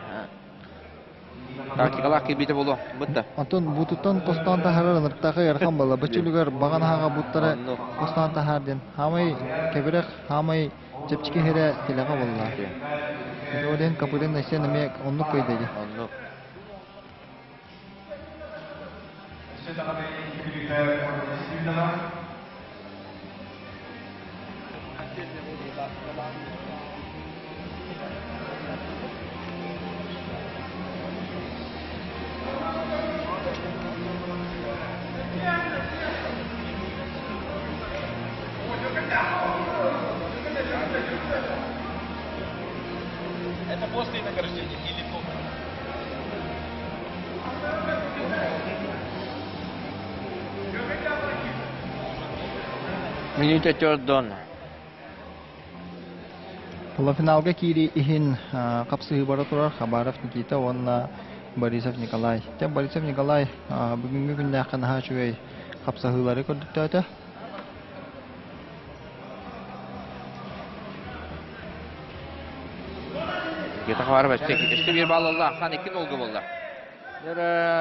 Тактикалаах кирбиитэ буолуо. Бытта. Онтон бутуттан хостоон таһаарар ынырыктаахы ыарахан буолла. Бачча баҕан аһаҕа буттара хостоон таһаар диэн. Хаамай кэбирэх, хаамай чэпчэки иһэрэ тилэҕэ буолла. Ол иһин Копырин Айсен эмиэ оннук кыайда дии. Оннук. Это после награждения или до? Минута төрдон. Полуфиналга киирии иһин хапсыһыы бара турар Хабаров Никита уонна Борисов Николай. Дьэ Борисов Николай бүгүҥҥү күннээххэ наһаа үчүгэй хапсаһыылары көрдөртөөтө. Никита Хабаров өссө биир балл ылла. Ахсан икки голга буолла.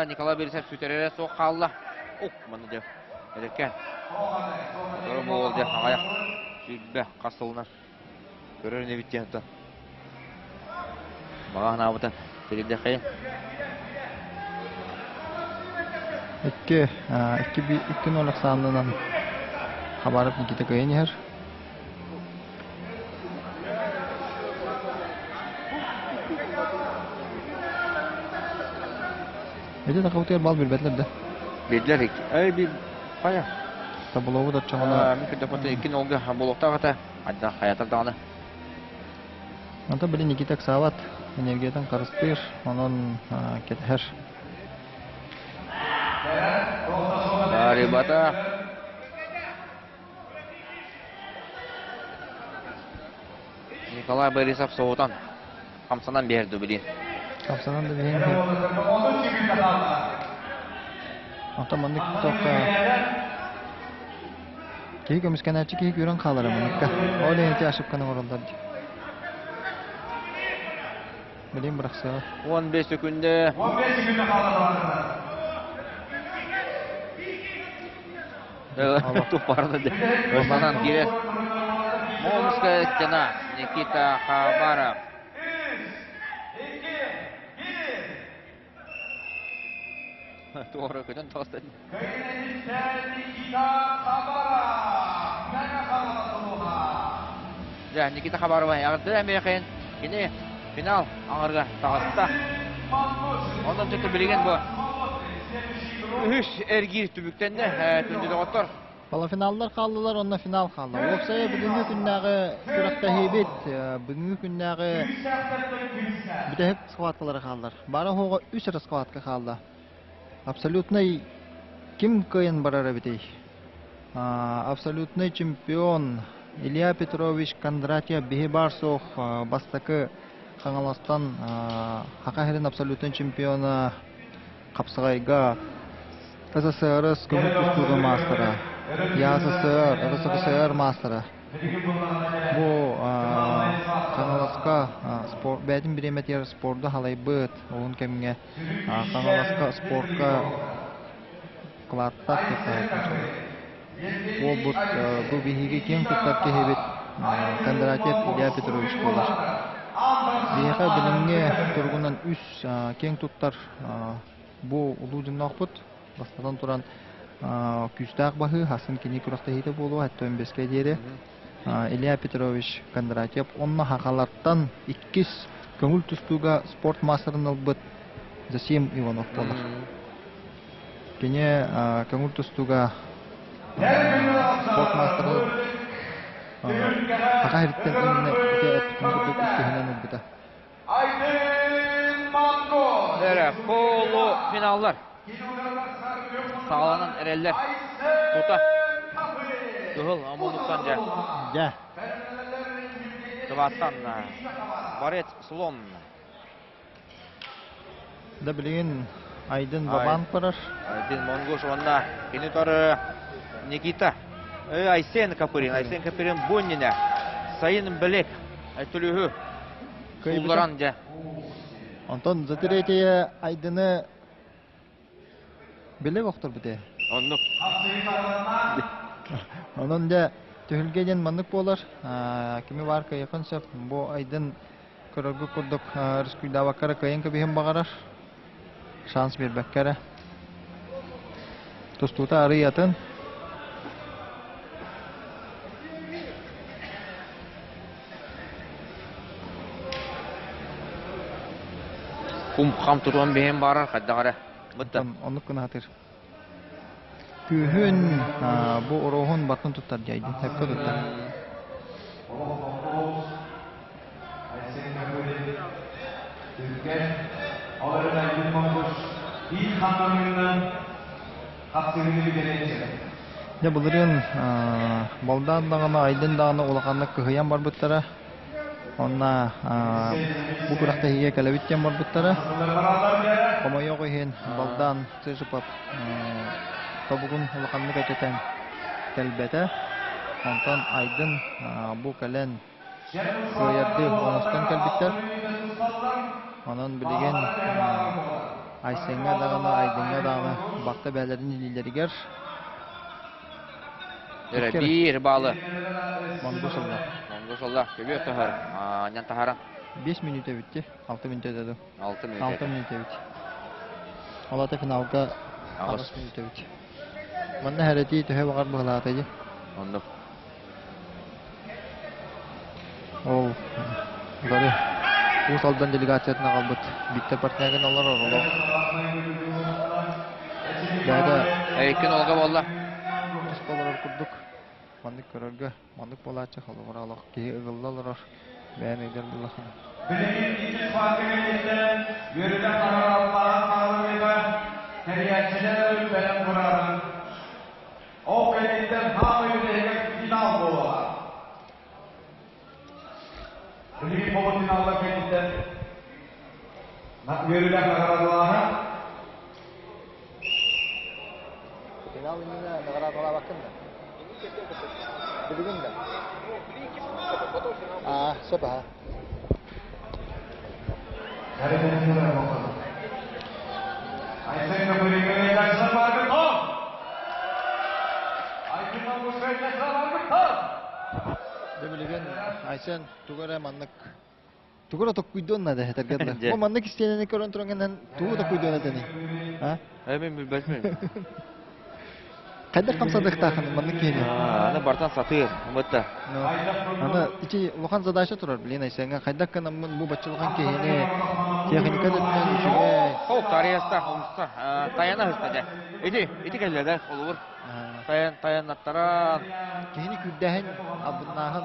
Николай Борисов сүтэрэрэ суох хаалла. Ук, манна дьэ эдэркээн. Сотору буол дьэ аҕайах сүүрбэ хас сылынан көрөр инибит диэн оттон. Баҕа санаабытын тирирдэххин. Икки, икки, икки ноль ахсаанынан Хабаров Никита кыайан иһэр. Ити такабытыгар бал билбэтилэр да. Билдилэр эй би хайа. Табылобут оччоҕуна. Мин көрдөхпүтэ икки нолга буолуохтаах этэ. Айда хайатар даҕаны. Онтон били Никита ыксаабат, энергиятын харыстыыр, онон кэтэһэр. Ребята. Николай Борисов соһутан хамсанан биэрди билин. Хамсанан да биһин. Онтон маннык тохта киһи көмүскэнээччи киһи күүрэн хаалара манныкка. Ол иһин ити ошибканы оҥороллор дии. Билин бырахсыаҕа. 15 секунда. 15 секунда хаалла. Туппарда Ылланан киирэр. Момская стена. Никита Хабаров. Туора көтөн таҕыста. Дьэ, Никита Хабарова эҕэрдэ эмиэхин кини финал аҥарга таҕыста. Онон чөтө билигин бу үһүс эргиир түмүктэннэ күндү доҕоттор. Полуфиналлар хааллылар, онно финал хаалла. Уопсайа бүгүҥҥү күннээҕи күрэхтэһиибит, бүгүҥҥү күннээҕи бүтэһик схваткалара хааллар. Баара оһоҕо үс эрэ схватка хаалла. Абсолютнай ким кыайан барар эбитий? Абсолютный чемпион Илья Петрович Кондратьев биһи баар суох бастакы Хаҥаластан Саха сирин абсолютнай чемпиона хапсаҕайга СССР көмүс тустууга маастара, ЯССР, РСФСР маастара. Бу Хаҥаласка спорт бэйэтин бириэмэтигэр спорду халайбыт уһун кэмҥэ Хаҥаласка спорка кылааттаах Уолбут бу биһиги киэҥ туттар киһибит Кондратьев Илья Петрович буолар. Биһиэхэ билиҥҥи туругунан үс киэҥ туттар бу улуу дьонноохпут. Бастатан туран күүстээх баһыы, хасын кини күрэхтэһиитэ буолуо, өттөн бэскэ диэри. Илья Петрович Кондратьев онно хахалартан иккис көҥүл тустууга спорт маастарын ылбыт Засим Иванов буолар. Кини көҥүл тустууга спорт маастарын Саха сириттэн именно ити эппитин курдук иккиһинэн ылбыта. Эрэ полуфиналлар саҕаланан эрэллэр. Тута кыһыл омунуттан дьэ. Дьэ. Тываттан борец слон. Да билигин Айдын Бабан барар. Айдын Монгуш уонна кини торы Никита Айсен Копырин. Айсен Копырин бу иннинэ сайын билек түлүһү суулларан дьэ. Онтон за третье Айдыны билек охторбут ээ. Оннук. Онон дьэ түһүлгэ диэн маннык буолар. Кими баар кыайыахын сөп. Бу Айдын көрөргүт курдук рискуйдаабакка эрэ кыайан кэбиһин баҕарар. Шанс биэрбэккэ эрэ. Тустуута арый атын. Кум-хам тутуон биһин баарар хайдах эрэ. Бытта. Оннук гына сатыыр. Күүһүн бу оруоһун баттын туттар дьайдын, сөпкө туттар. Дьэ былырыын балдаан даҕаны, айдын даҕаны улаханнык кыһыйан барбыттара. Онно бу күрэхтэһиигэ кэлэбит диэн барбыттара. Хомойуох иһин, Балдан Цыжипов тобугун улаханнык эчэтэн кэлбэтэ. Онтон Айдын бу кэлэн кыайардыы оҥостон кэлбиттэр. Онон билигин Айсеҥҥа даҕаны, Айдыҥҥа даҕаны барта бэйэлэрин илиилэригэр. Эрэ биир баалы. Монгуш ылла. Монгуш ылла. Көбүө таһар. Аанньан таһара. 5 мүнүүтэ бүтті. 6 мүнүүтэ деді. 6 мүнүүтэ. 6 мүнүүтэ бүт. Ол ата финалга 8 мүнүүтэ бүт. Манна хэрэтии төһө баҕар быһылаата дии. Оннук. Ол бары Уус Алдан делегациятын аҕалбыт Виктор Портнягин олорор олох. Бэйэтэ Эйкин олга буолла. Туспа олорор курдук. Маннык көрөргө, маннык буолааччы холобура олох киһи ыгылла олорор. Бэйэн өйдөр буллахына. Билигин иккис хватка кэлиэхтэрэ, үөрэтэн таһаараллааҕын хаалыыга. Тэрийээччилэр бэлэм турарын Ол кэнниттэн хаамыы бүтэһигэр финал буолуоҕа. Билигин полуфиналлар кэнниттэн үөрүүлээх наҕараадалааһын. Финал иннинэ наҕараадалаабаккын да? Билигин да? Аа, сөп аха. Айсен Капырыгын баргы Дьэ билигин Айсен тугу эрэ маннык тугу эрэ токкуйдуон наада этэргэ дылы. Бу маннык истиэнэни көрөн туран тугу токкуйдуон этэний? А? Мен билбэтмин. Хайдах хамсадыахтаахын маннык киһини? Аны бартан сатыыр, мытта. Аны ити улахан задача турар, блин, Айсеҥҥа хайдах гынаммын бу бачча улахан киһини техника да үчүгэй. Ол тариаста, умста, таяна ыста дэ. Ити, ити кэллэ да, холобур. Таян, таяннаттаран. Киһини күүрдээһин, албыннааһын.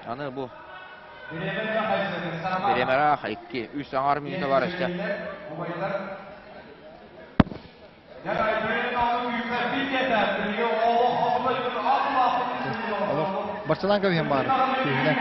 Аны бу Бириэмэрээх икки, үс аҥар мүнүүтэ бар өссө. Олох Барселона кэбиһэн баар күүһүнэн.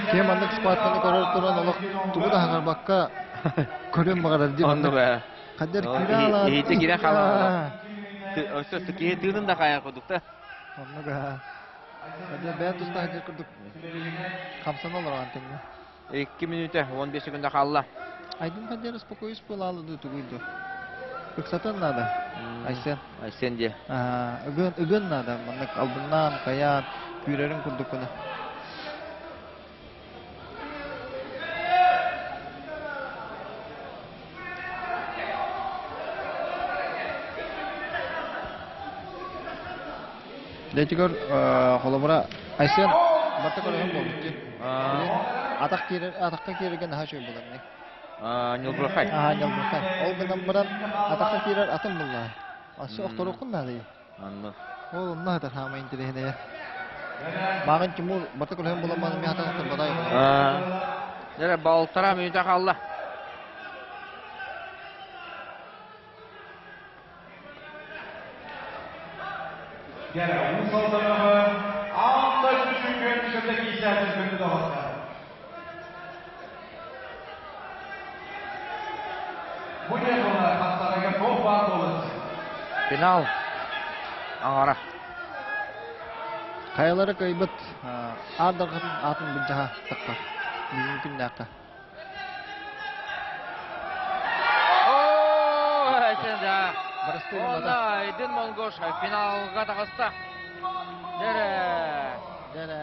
Киһи маннык схватканы көрөр туран олох тугу да хаҥарбакка көрүөн баҕарар дии Оннук ээ. Хадер киирэ хаалаат. Иһити киирэ хаалаат. Өссө киһи тыынын да хаайар курдук да. Оннук аа. Хадер бэйэн тустаах дьэр курдук хамсана олорон тэҥҥэ. 2 мүнүүтэ 15 секунда хаалла. Айдын Хадер успокоюсь буолаалы дуу тугуй дуу. Ыксатан надо. Айсен. Айсен дии. Ыгын, ыгын надо. Маннык албыннаан, хайаан, күүрэрин курдук гына. Дьэ холобура Айсен барта көрөһөн буолбут дии. Атах киирэр, атахха киирэргэ наһаа үчүгэй буолар ини. Ньылбырхай. Аа, ньылбырхай. Ол гынан баран атахха киирэр атын буллаа. Асы охторуоххун наадый. Анны. Ол онно хатар хаама интэриэһинэйэ. Мааҕын Тимур барта көрөһөн буолан мааны миэхэ атах охторботой. Дьэ, балтараа мүнүүтэ хаалла. Дьэ, Уус Алданаҕа аан дойду чөмпүйүөн күнэ киисээтин көтү доҕоттор. Бу диэн буолар хастарыгар туох баар буолан Финал аҥара. Хайалара кыайбыт аар дарҕатын аатын былдьаһа таххар. Бүгүҥҥү күннээххэ. Онно Айдын Монгош финалга таҕыста. Дэрэ. Дэрэ,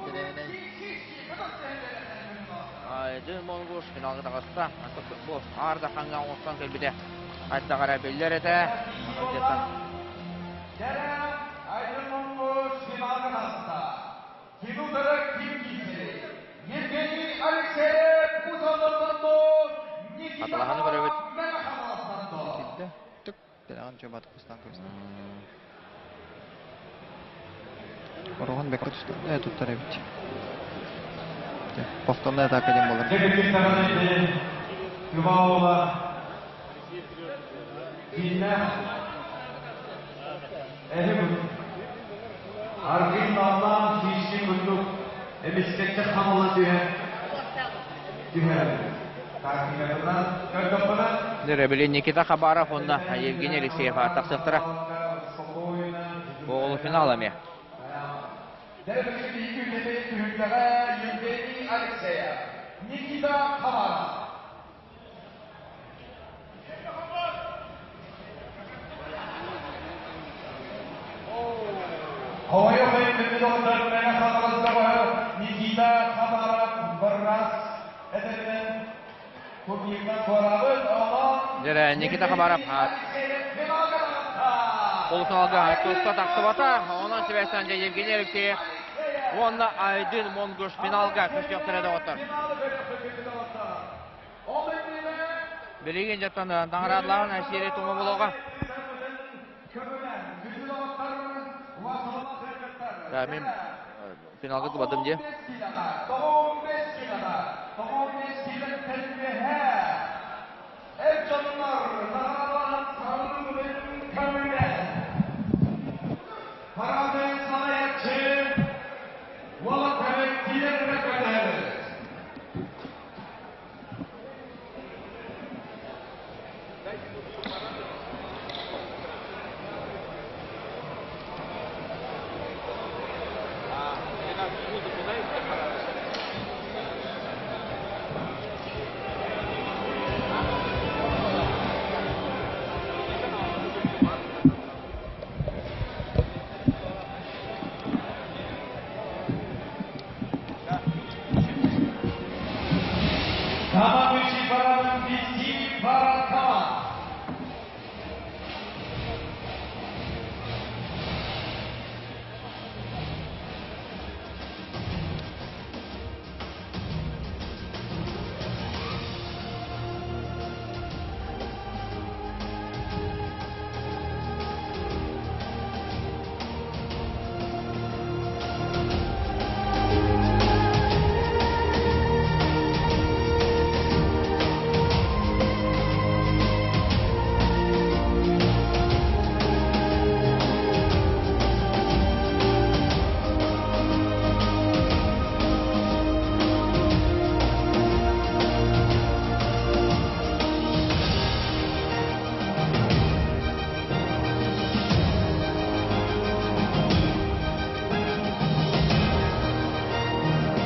дэрэ. Айдын Монгош финалга таҕыста. Бу аар даханга оҥостон кэлбитэ. Хайдах эрэ биллэр этэ. Дэрэ, Айдын Монгош финалга таҕыста. Кинудара ким киирсэрий? Евгений Алексеев Уус-Алдантан Никита Атылаһаны көрөбүт. Мэҥэ Хаҥаластан Кирдэ. Түк. Тэлэҕин чуобатык кустаан көстө. Ороһун бэккэ туттар эбит. Повторная атака диэн буолар. Дьэ, Тыва Дьиҥнээх эһи аргыый наллаан киирсии курдук эмискэччи хамыла түһэн түһэр. Тактикатынан көрдөххүнэ Били Никита Хабаров уонна Евгений Алексеев тахсыахтара. Полуфинал эмиэ. Дьэ, билигин биһиги үлэбит түһүлгэҕэ Евгений Алексеев, Никита Хабаров. Хомойуох иһин Петровтар Мэҥэ Хаҥалас бөҕөһө Никита Хабаров бырраас этэринэн турниртан туораабыт. Онон Дьэрэ Никита Хабаров полуфиналга туста тахсыбата. Онон сибээстээн дьэ Евгений Алексеев уонна Айдын Монгуш финалга көрсүөхтэрэ доҕоттор. Билигин дьоттон наҕараадалааһын сиэри тума булуоҕа. Мин финалга тубадым дии. Парадын салайааччы уолаттары киирэн көтөһөбүт. Командующий парадом вести парад команд.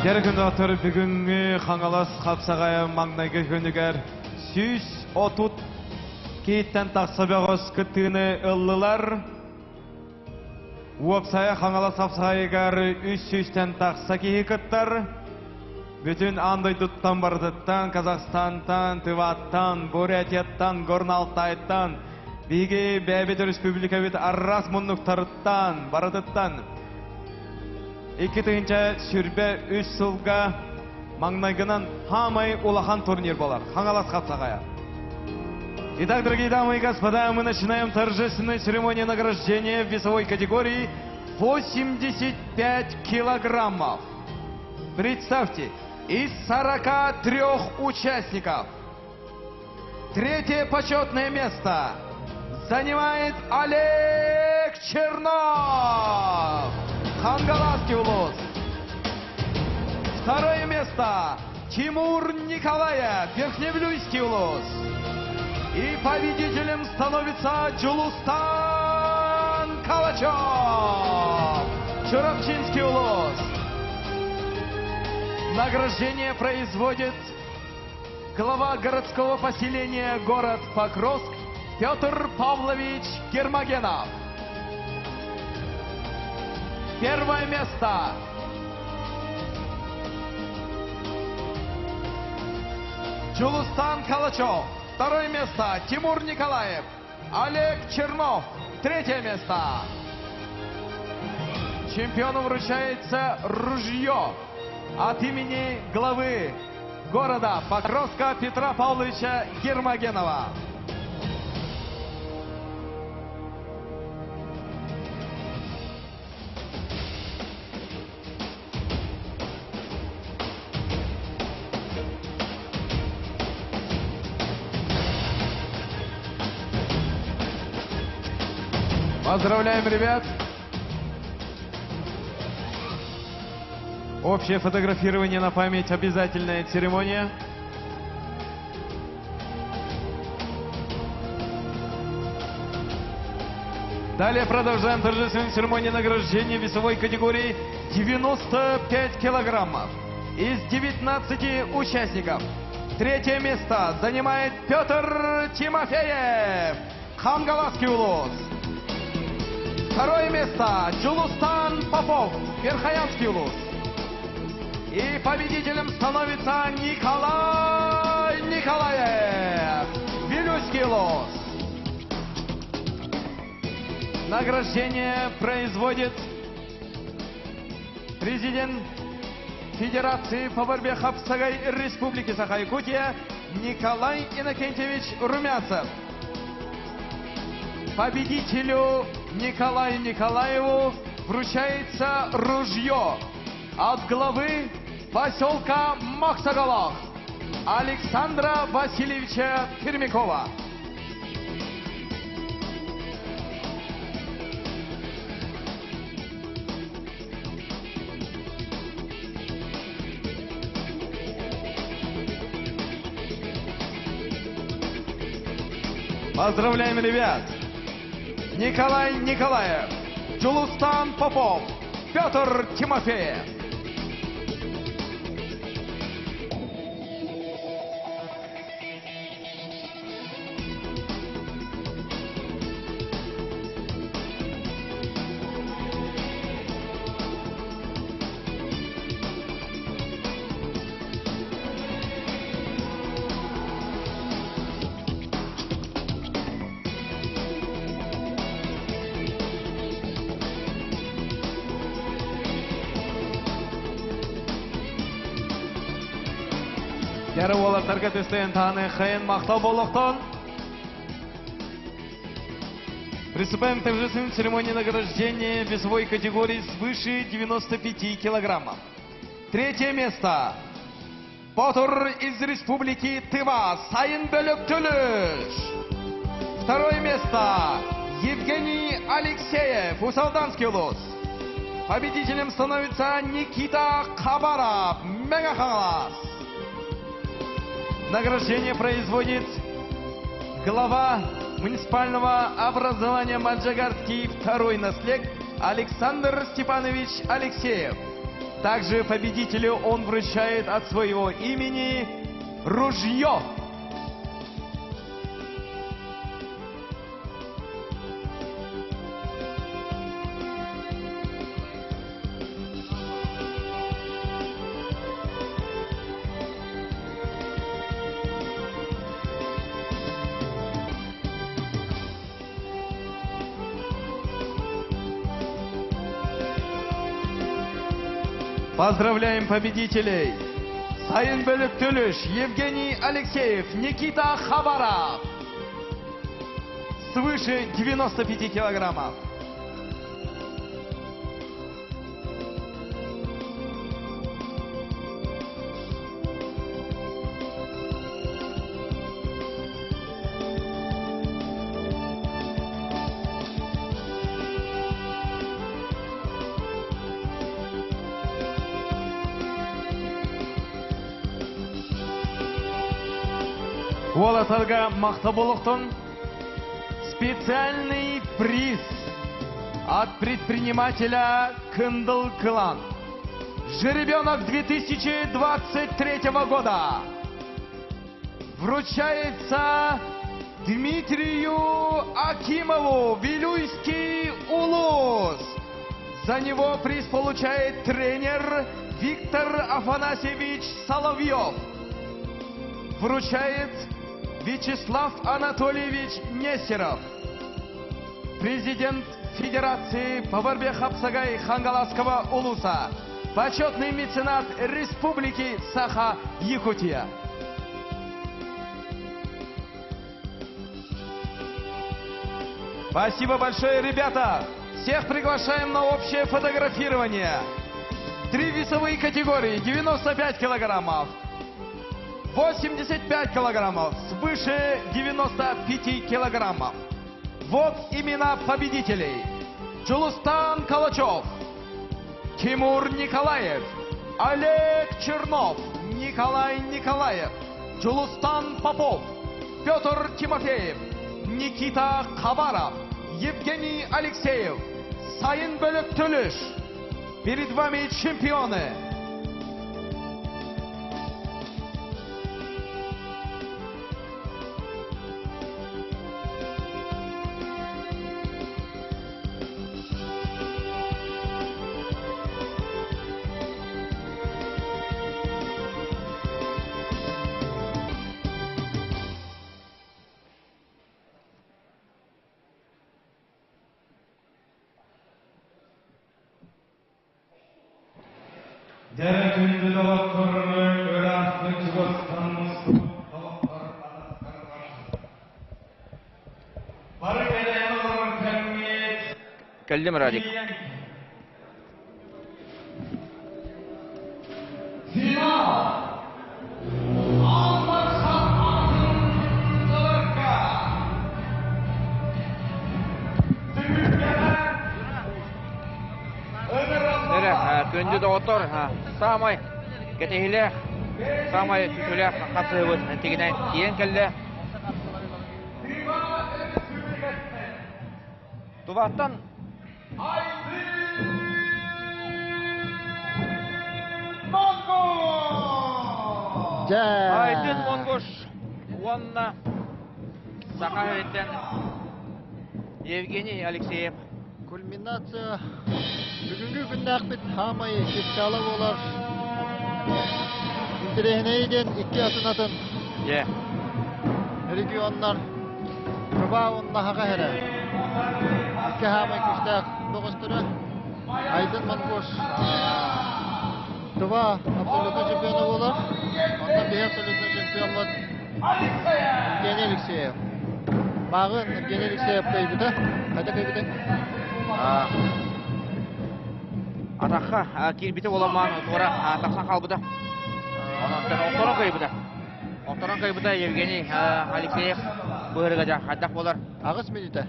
Дьэргин бүгүҥҥү Хаҥалас хапсаҕайа маҥнайгы күнүгэр 130 кииттэн тахса бөҕөс кыттыыны ыллылар. Уопсайа Хаҥалас хапсаҕайыгар үс сүүстэн тахса киһи кыттар. Бүтүн аан дойдуттан барытыттан, Казахстантан, Тываттан, Бурятияттан, Горно-Алтайтан, биһиги бэйэбит өрөспүүбүлүкэбит араас муннуктарыттан, барытыттан 2023 сылга маҥнайгынан хаамай улахан турнир болар. Хаҥалас хапсаҕайа. Итак, дорогие дамы и господа, мы начинаем торжественную церемонию награждения в весовой категории 85 килограммов. Представьте, из 43 участников третье почетное место занимает Олег Чернов, Хангаласский улус. Второе место Тимур Николаев, Верхневилюйский улус. И победителем становится Джулустан Калачев, Чурапчинский улус. Награждение производит глава городского поселения город Покровск Петр Павлович Гермогенов. Первое место. Джулустан Калачев. Второе место Тимур Николаев. Олег Чернов. Третье место. Чемпиону вручается ружье от имени главы города Покровска Петра Павловича Гермогенова. Поздравляем, ребят! Общее фотографирование на память обязательная церемония. Далее продолжаем торжественную церемонию награждения весовой категории 95 килограммов. Из 19 участников третье место занимает Петр Тимофеев, Хангаласский улус. Второе место Джулустан Попов, Верхоянский улус. И победителем становится Николай Николаев, Вилюйский улус. Награждение производит президент Федерации по борьбе Хапсагай Республики Саха-Якутия Николай Иннокентьевич Румянцев. Победителю Николаю Николаеву вручается ружье от главы поселка Махсагалах Александра Васильевича Пермякова. Поздравляем, ребят! Николай Николаев, Джулустан Попов, Петр Тимофеев. Кэрэ уолаттарга түстэн таны хайын махтал буолуохтун. Приступаем к торжественной церемонии награждения весовой категории свыше 95 килограммов. Третье место. Батыр из Республики Тыва, Сайынбөлөк Төлөш. Второе место. Евгений Алексеев, Уус-Алданский улус. Победителем становится Никита Хабаров, Мэҥэ Хаҥалас. Награждение производит глава муниципального образования Малдьагарский второй наслег Александр Степанович Алексеев. Также победителю он вручает от своего имени ружье. Поздравляем победителей! Сайынбөлөк Төлөш, Евгений Алексеев, Никита Хабаров. Свыше 95 килограммов. Уолаттарга махтал буолуохтун специальный приз от предпринимателя Кындыл Клан. Жеребенок 2023 года вручается Дмитрию Акимову, Вилюйский улус. За него приз получает тренер Виктор Афанасьевич Соловьев. Вручает Вячеслав Анатольевич Нестеров, президент Федерации по борьбе Хапсагай Хангаласского улуса, почетный меценат Республики Саха-Якутия. Спасибо большое, ребята! Всех приглашаем на общее фотографирование. Три весовые категории, 95 килограммов, 85 килограммов, свыше 95 килограммов. Вот имена победителей. Джулустан Калачев, Тимур Николаев, Олег Чернов, Николай Николаев, Джулустан Попов, Петр Тимофеев, Никита Хабаров, Евгений Алексеев, Сайын Бөлөк Төлөш. Перед вами чемпионы. Дьэ күндү доҕоттору ыраахтык чугастан мустубут доҕоттор атастар Бары кэлэн олорор кэмҥит Кэллим, Радик. Финал! Аан атын ыларга! Түмүккэ Эрэ, күндү доҕоттор, саамай кэтэһиилээх, саамай күүтүүлээх хапсыһыбыт тигинэн тиийэн кэллэ. Туваттан Айдын Монгуш уонна Саха сириттэн Евгений Алексеев. Кульминация бүгүҥҥү күннээхпит хаамай чыпчаала буолар. Интэриэһинэй диэн икки атын-атын регионнар Тыва уонна Саха сирэ. Икки хаамай күүстээх бөҕөстөрө Айдын Монгуш Тыва абсолютно чемпиона буолар. Онтон биһи абсолютно чемпиоммут Евгений Алексеев. Мааҕын Евгений Алексеев кыайбыта. Хайда кыайбытай? Атахха киирбитэ буоламаан туора тахсан хаалбыта. Онон охторон кыайбыта. Охторон кыайбыта Евгений Алексеев быһырыга дьа хайдах буолар? Аҕыс мүнүүтэ.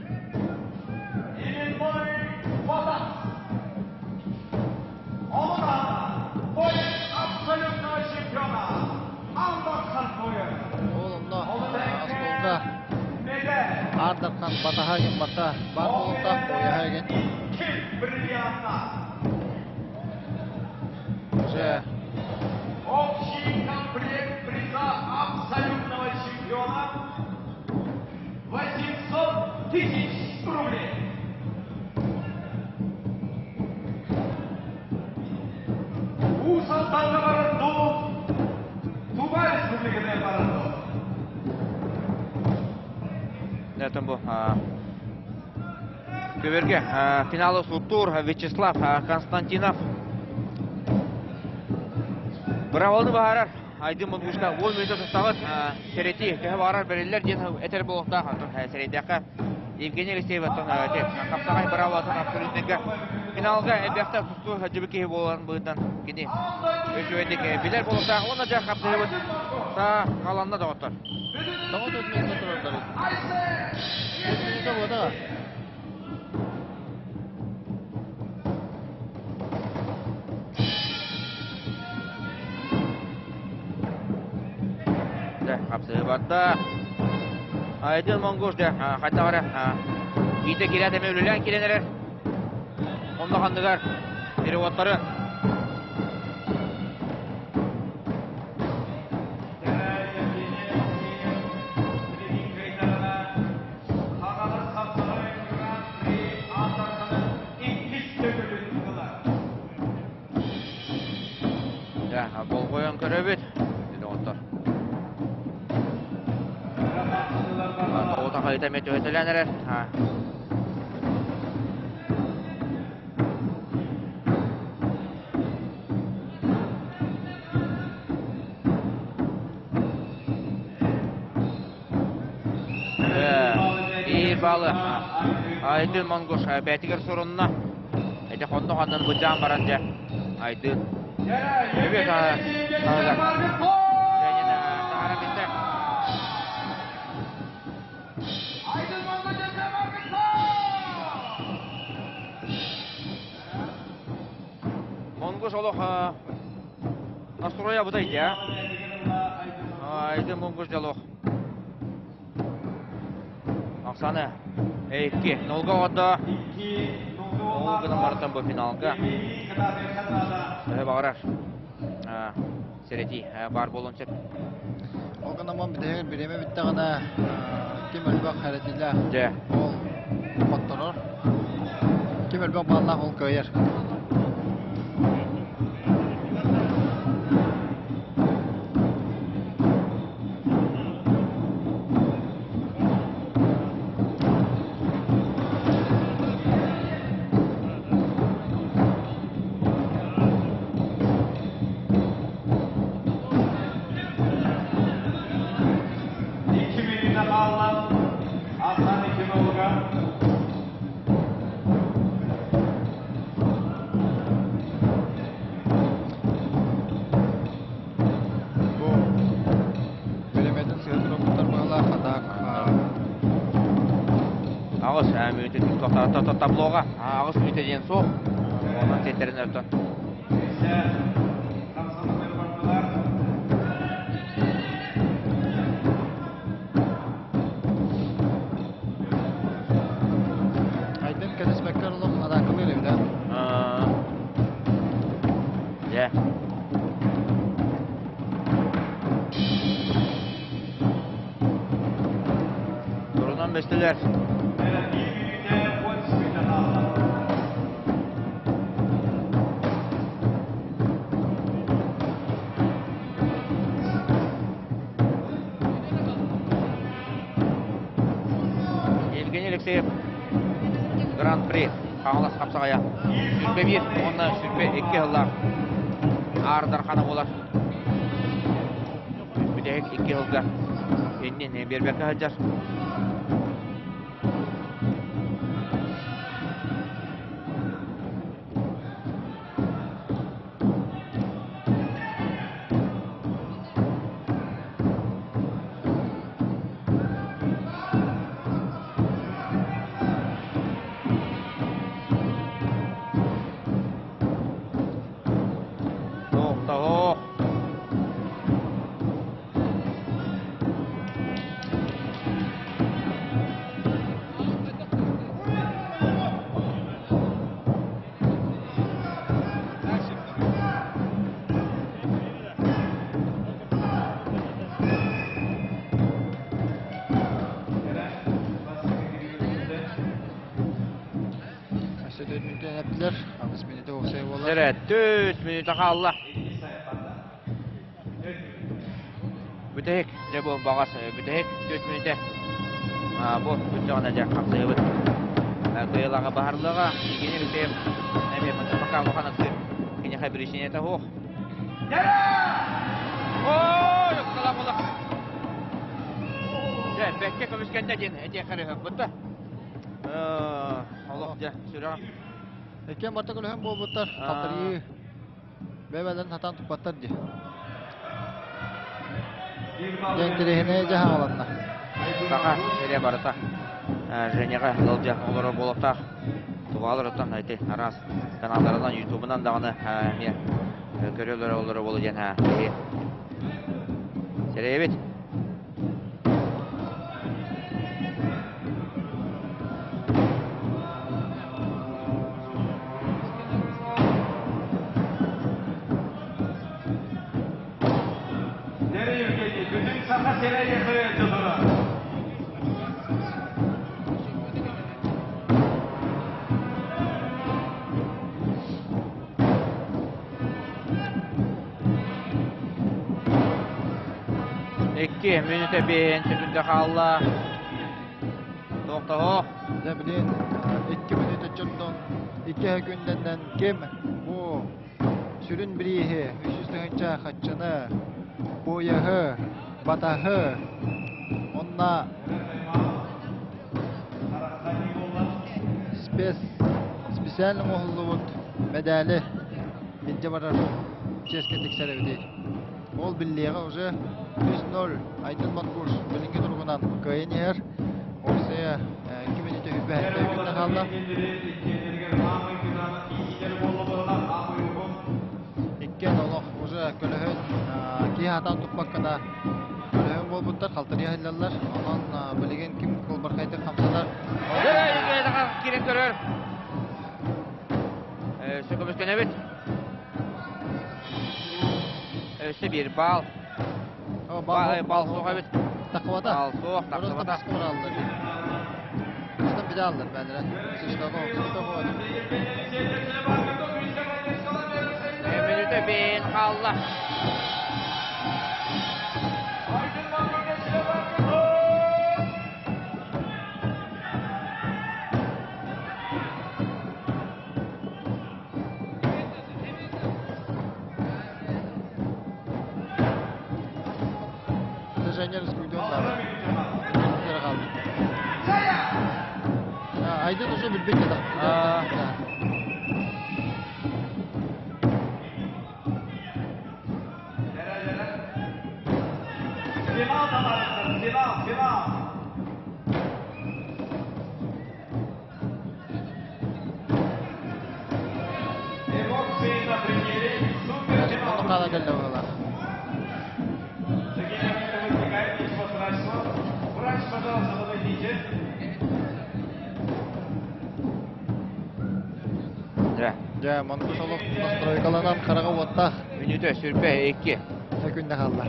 Ол онно остуолга Аар Дархан батаһа гиммата баар буолуохтаах пояһа игин. Уже Общий комплект приза абсолютного чемпиона 800 тысяч рублей. Уус Алданга барар дуу, Тува Республикатыгар барар дуу? Этом бу Көбөргө финалы суттуур Вячеслав Константинов быраабыланы баһарар Айдын Монгушка 10 мүнөтө тустаҕыт сэрэти төһө баҕарар бэриллэр диэн этэр буолуохтаах сэрэйдэххэ Евгений Алексеев хапсаҕай быраабылатын абсолютныйга финалга элбэхтэ тустуу сылдьыбыт киһи буоларын быһыытынан кини үчүгэйдик билэр буолуохтаах уонна дьэ хапсыһыбыт саҕаланна доҕоттор. Тоҕо 4 мүнөтэ турардар? 4 мүнөтэ буода. Дьэ, хапсыһыбатта. Айдын Монгуш дьэ, хайдах эрэ иитэ киирээт эмэ үлэлээн киирэн эрэр. Онно ханныгар переводтары Хаҥалас хапсаҕай Гран-при аатарханын иккис төгүлүн ылар. Дьэ, болҕойон көрөбүт, доҕоттор. Тоҕута хайыта эмиэ түһэтэлээн эрэр. Биир баалы Айдын Монгуш бээтигэр сурунна. Эти хонно ханнан быдьаан баран дьэ Айдын. Эбиэт таһыгар. Таһара битте. Монгуш олох настроя бытай дьэ. Айдын Монгуш дьолох. Оксана. 2 нолга оҕото. Ол гынан барытын бу финалга. Төһө баҕарар сэрэтии баар буолуон сөп. Ол гынан бу бүтэһигэр бириэмэ бүттэҕинэ ким элбэх хэрэтиилээх Дьэ. ол хотторор. Ким элбэх бааллаах ол кыайар. 2 минута хаалла. Асан 2 нолга. Бу бириэмэтин сыһа турбуттар быһалаах атаак Аҕыс мүнүүтэ тохтоото таблоға. Аҕыс мүнүүтэ диэн суох. Онон сиэттэрин өртөн. Айдын кэтэспэккэ олох атаакалыыр эбит аа. Дьэ. Турунан бэстилэр. Евгений Алексеев Гран-при Хаҥалас хапсаҕайа 21 уонна 22 сыллаах Аар Дархана буолар. Бүтэһик икки сылга иннин биэрбэккэ сылдьар. Тоохтоһоо. Өссө 4 мүнүүтэ эптилэр. 8 мүнүүтэ уопсай буолар. Эрэ 4 мүнүүтэ хаалла. Бүтэһик, дьэ бу баҕас бүтэһик 4 мүнүүтэ. Бу бүттэҕинэ дьэ хапсыһыбыт. Кыайылаҕа баһарлыаҕа. Евгений Алексеев эмиэ пока улахан ыксыыр. Киниэхэ биричиинэтэ суох. Ой, уксалаах буолла. Дьэ, бэккэ көмүскэннэ диэн этиэххэ эрэ бутта. Олох дьэ, сүрэҕим. Иккиэн барта көлөһөн буолбуттар. Халтарыы бэйбэлэрин сатаан туппаттар дии. Дьэ интэриэһинэй дьэ хааланна. Саха сирэ барыта Женяҕа ыалдьа олорор буолуохтаах. Тубаалар оттон ити араас каналларынан, ютубунан даҕаны эмиэ көрөлөр олорор буолуо диэн киһи сэрэйэбит. Nereye Евгений? Бүтүн Саха сирэ турар. Икки мүнүүтэ биэһин сөкүндэ хаалла. Тохтоһо. Дьэ билин 2 мүнүүтэ чордон 2 күндэннэн ким бу сүрүн бирииһи 300 тыһыынча хаччыны, пояһы, батаһы уонна спец специально оҥоһуллубут мэдээли илдьэ барар чиэскэ тиксэр эбитий. Ол биллиэҕэ уже 3-0 Айдын Монгуш билиҥҥи туругунан кыайан иһэр. Опция 2 мүнүүтэ үбэһэттэ күннэ хаалла. Иккиэн олох уже көлөһүн киһи хатаан туппаккына көлөһүн буолбуттар, халтарыйа сылдьаллар. Онон билигин ким кылбархайдык хамсанар. түмүктэнэбит. Өссө биир баал. Баал суох эбит. Тахсыбата. Баал суох, тахсыбата. Атын бile аллар бәлere. Сыштағы, сыштағы. Мүнүтэ бэйин хаалла. Движение скуйдуон да. Қалды. Айдын уже билбек еді. Финал, товарищи, финал, финал. Эмоции на пределе. Суперфинал. Оны қала келді олар. Сергей возникает, ничего страшного. Врач, пожалуйста, подойдите. Дьэ. Дьэ, Монгуш олох настройкаланан хараҕа уоттаах. Мүнүүтэ 22. Күннэ хаалла.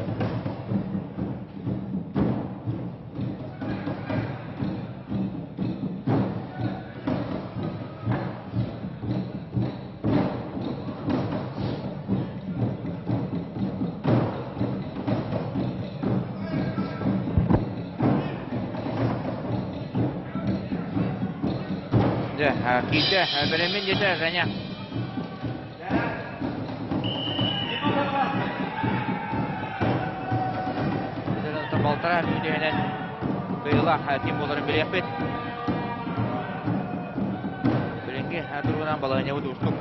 Дьэ, киирдэ, бэлэммин диэтэ Женя. Балтараа мүнүүтүнэн кыайыылаах ким буоларын билиэхпит. Билиҥҥи туругунан балаһыанньабыт уустук.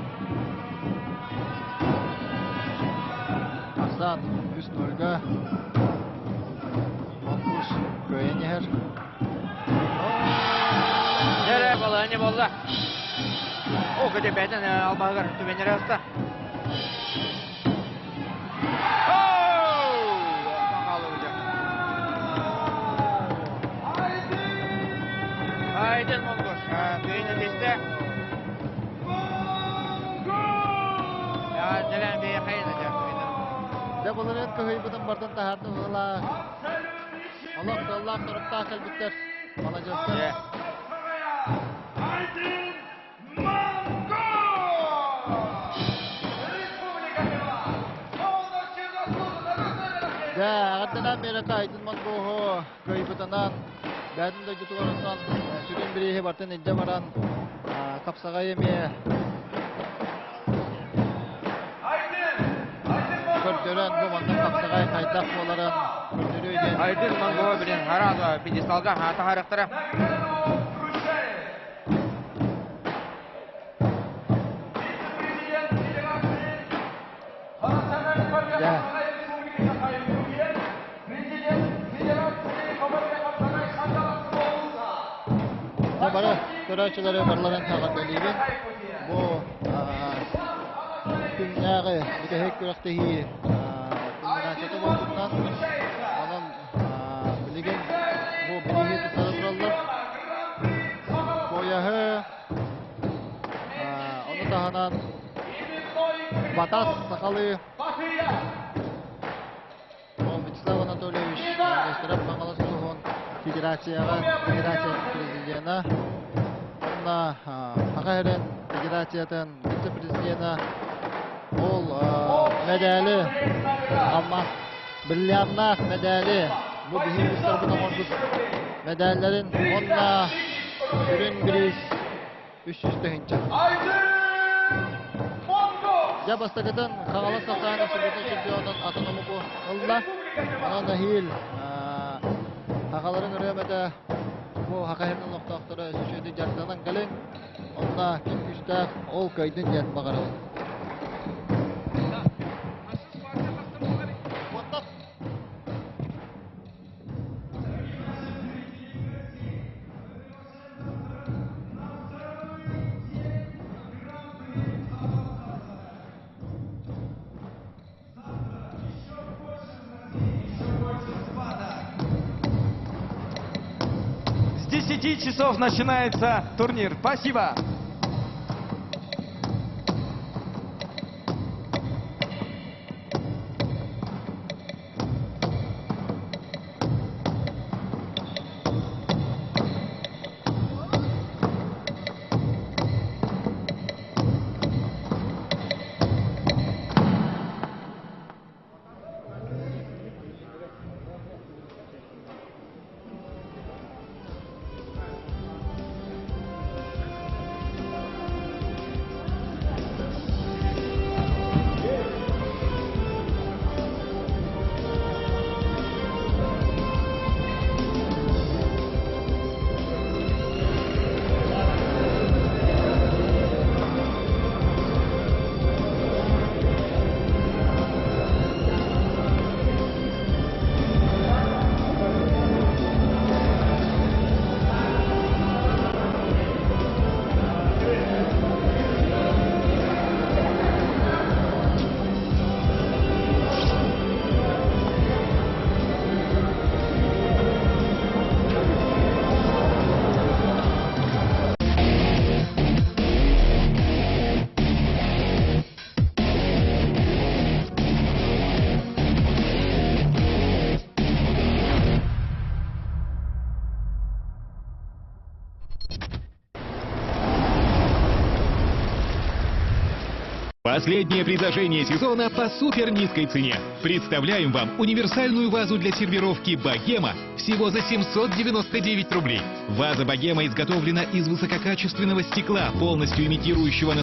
Ахсаан 3-0-га Монгуш кыайан иһэр. Дьэ, балаһыанньа буолла. О, көтө бэйэтин албаһыгар түбэннэри аста. Айдын Монгуш кыайыыны тистэ. Дэлэн бэйэхэйин Дьэ былырыын кыһыйбытын бартан таһаарды ыла. Олох сыаллаах соруктаах кэлбиттэр. Маладьыастар. Айдын Монгуш! Республика Тыва! Полностью заслуженно Дьэ, эҕэрдэлээн биэрэкэ Айдын Монгуһу кыайбытынан бэйэтин дойдутугар онтон сүрүн бирииһи бартын илдьэ баран хапсаҕай эмиэ көрдөрөн бу маннык хапсаҕай хайдах буоларын көрдөрүө диэн Айдын Монгуһу билин хараада пьедесталга таһаарыахтара. Вице-президент Федерации по национальной борьбе Республики Саха-Якутия, президент Федерации по борьбе Хангаласского улуса. Дьэ бары көрөөччүлэри барыларын эҕэрдэлиибин. Бу күннээҕи бүтэһик күрэхтэһии кульминацията буолбутунан, онон билигин бу бирииһи туттара тураллар. Пояһы, ону таһынан Батас сахалыы Ол Вячеслав Анатольевич Нестеров Хаҥалас улууһун федерацияҕа федерация президена уонна Саха сирин федерациятын вице-президена ол мэдээли алмаас бриллианнаах мэдээли бу биһиги уустарбыт оҥорбут мэдээллэрин уонна сүрүн бириис 300 тыһыынча. Дьэ бастакытын Хаҥалас Сахаан абсолютнай чемпионун атын омуку ылла. Онон эһиил сахаларын ырыамата бу Саха сирин олохтоохторо үчүгэйдик дьарыктанан кэлиҥ. Онно ким күүстээх ол кыайдын диэн баҕарабын. С 10 часов начинается турнир. Спасибо! Последнее предложение сезона по супер низкой цене. Представляем вам универсальную вазу для сервировки «Богема» всего за 799 рублей. Ваза «Богема» изготовлена из высококачественного стекла, полностью имитирующего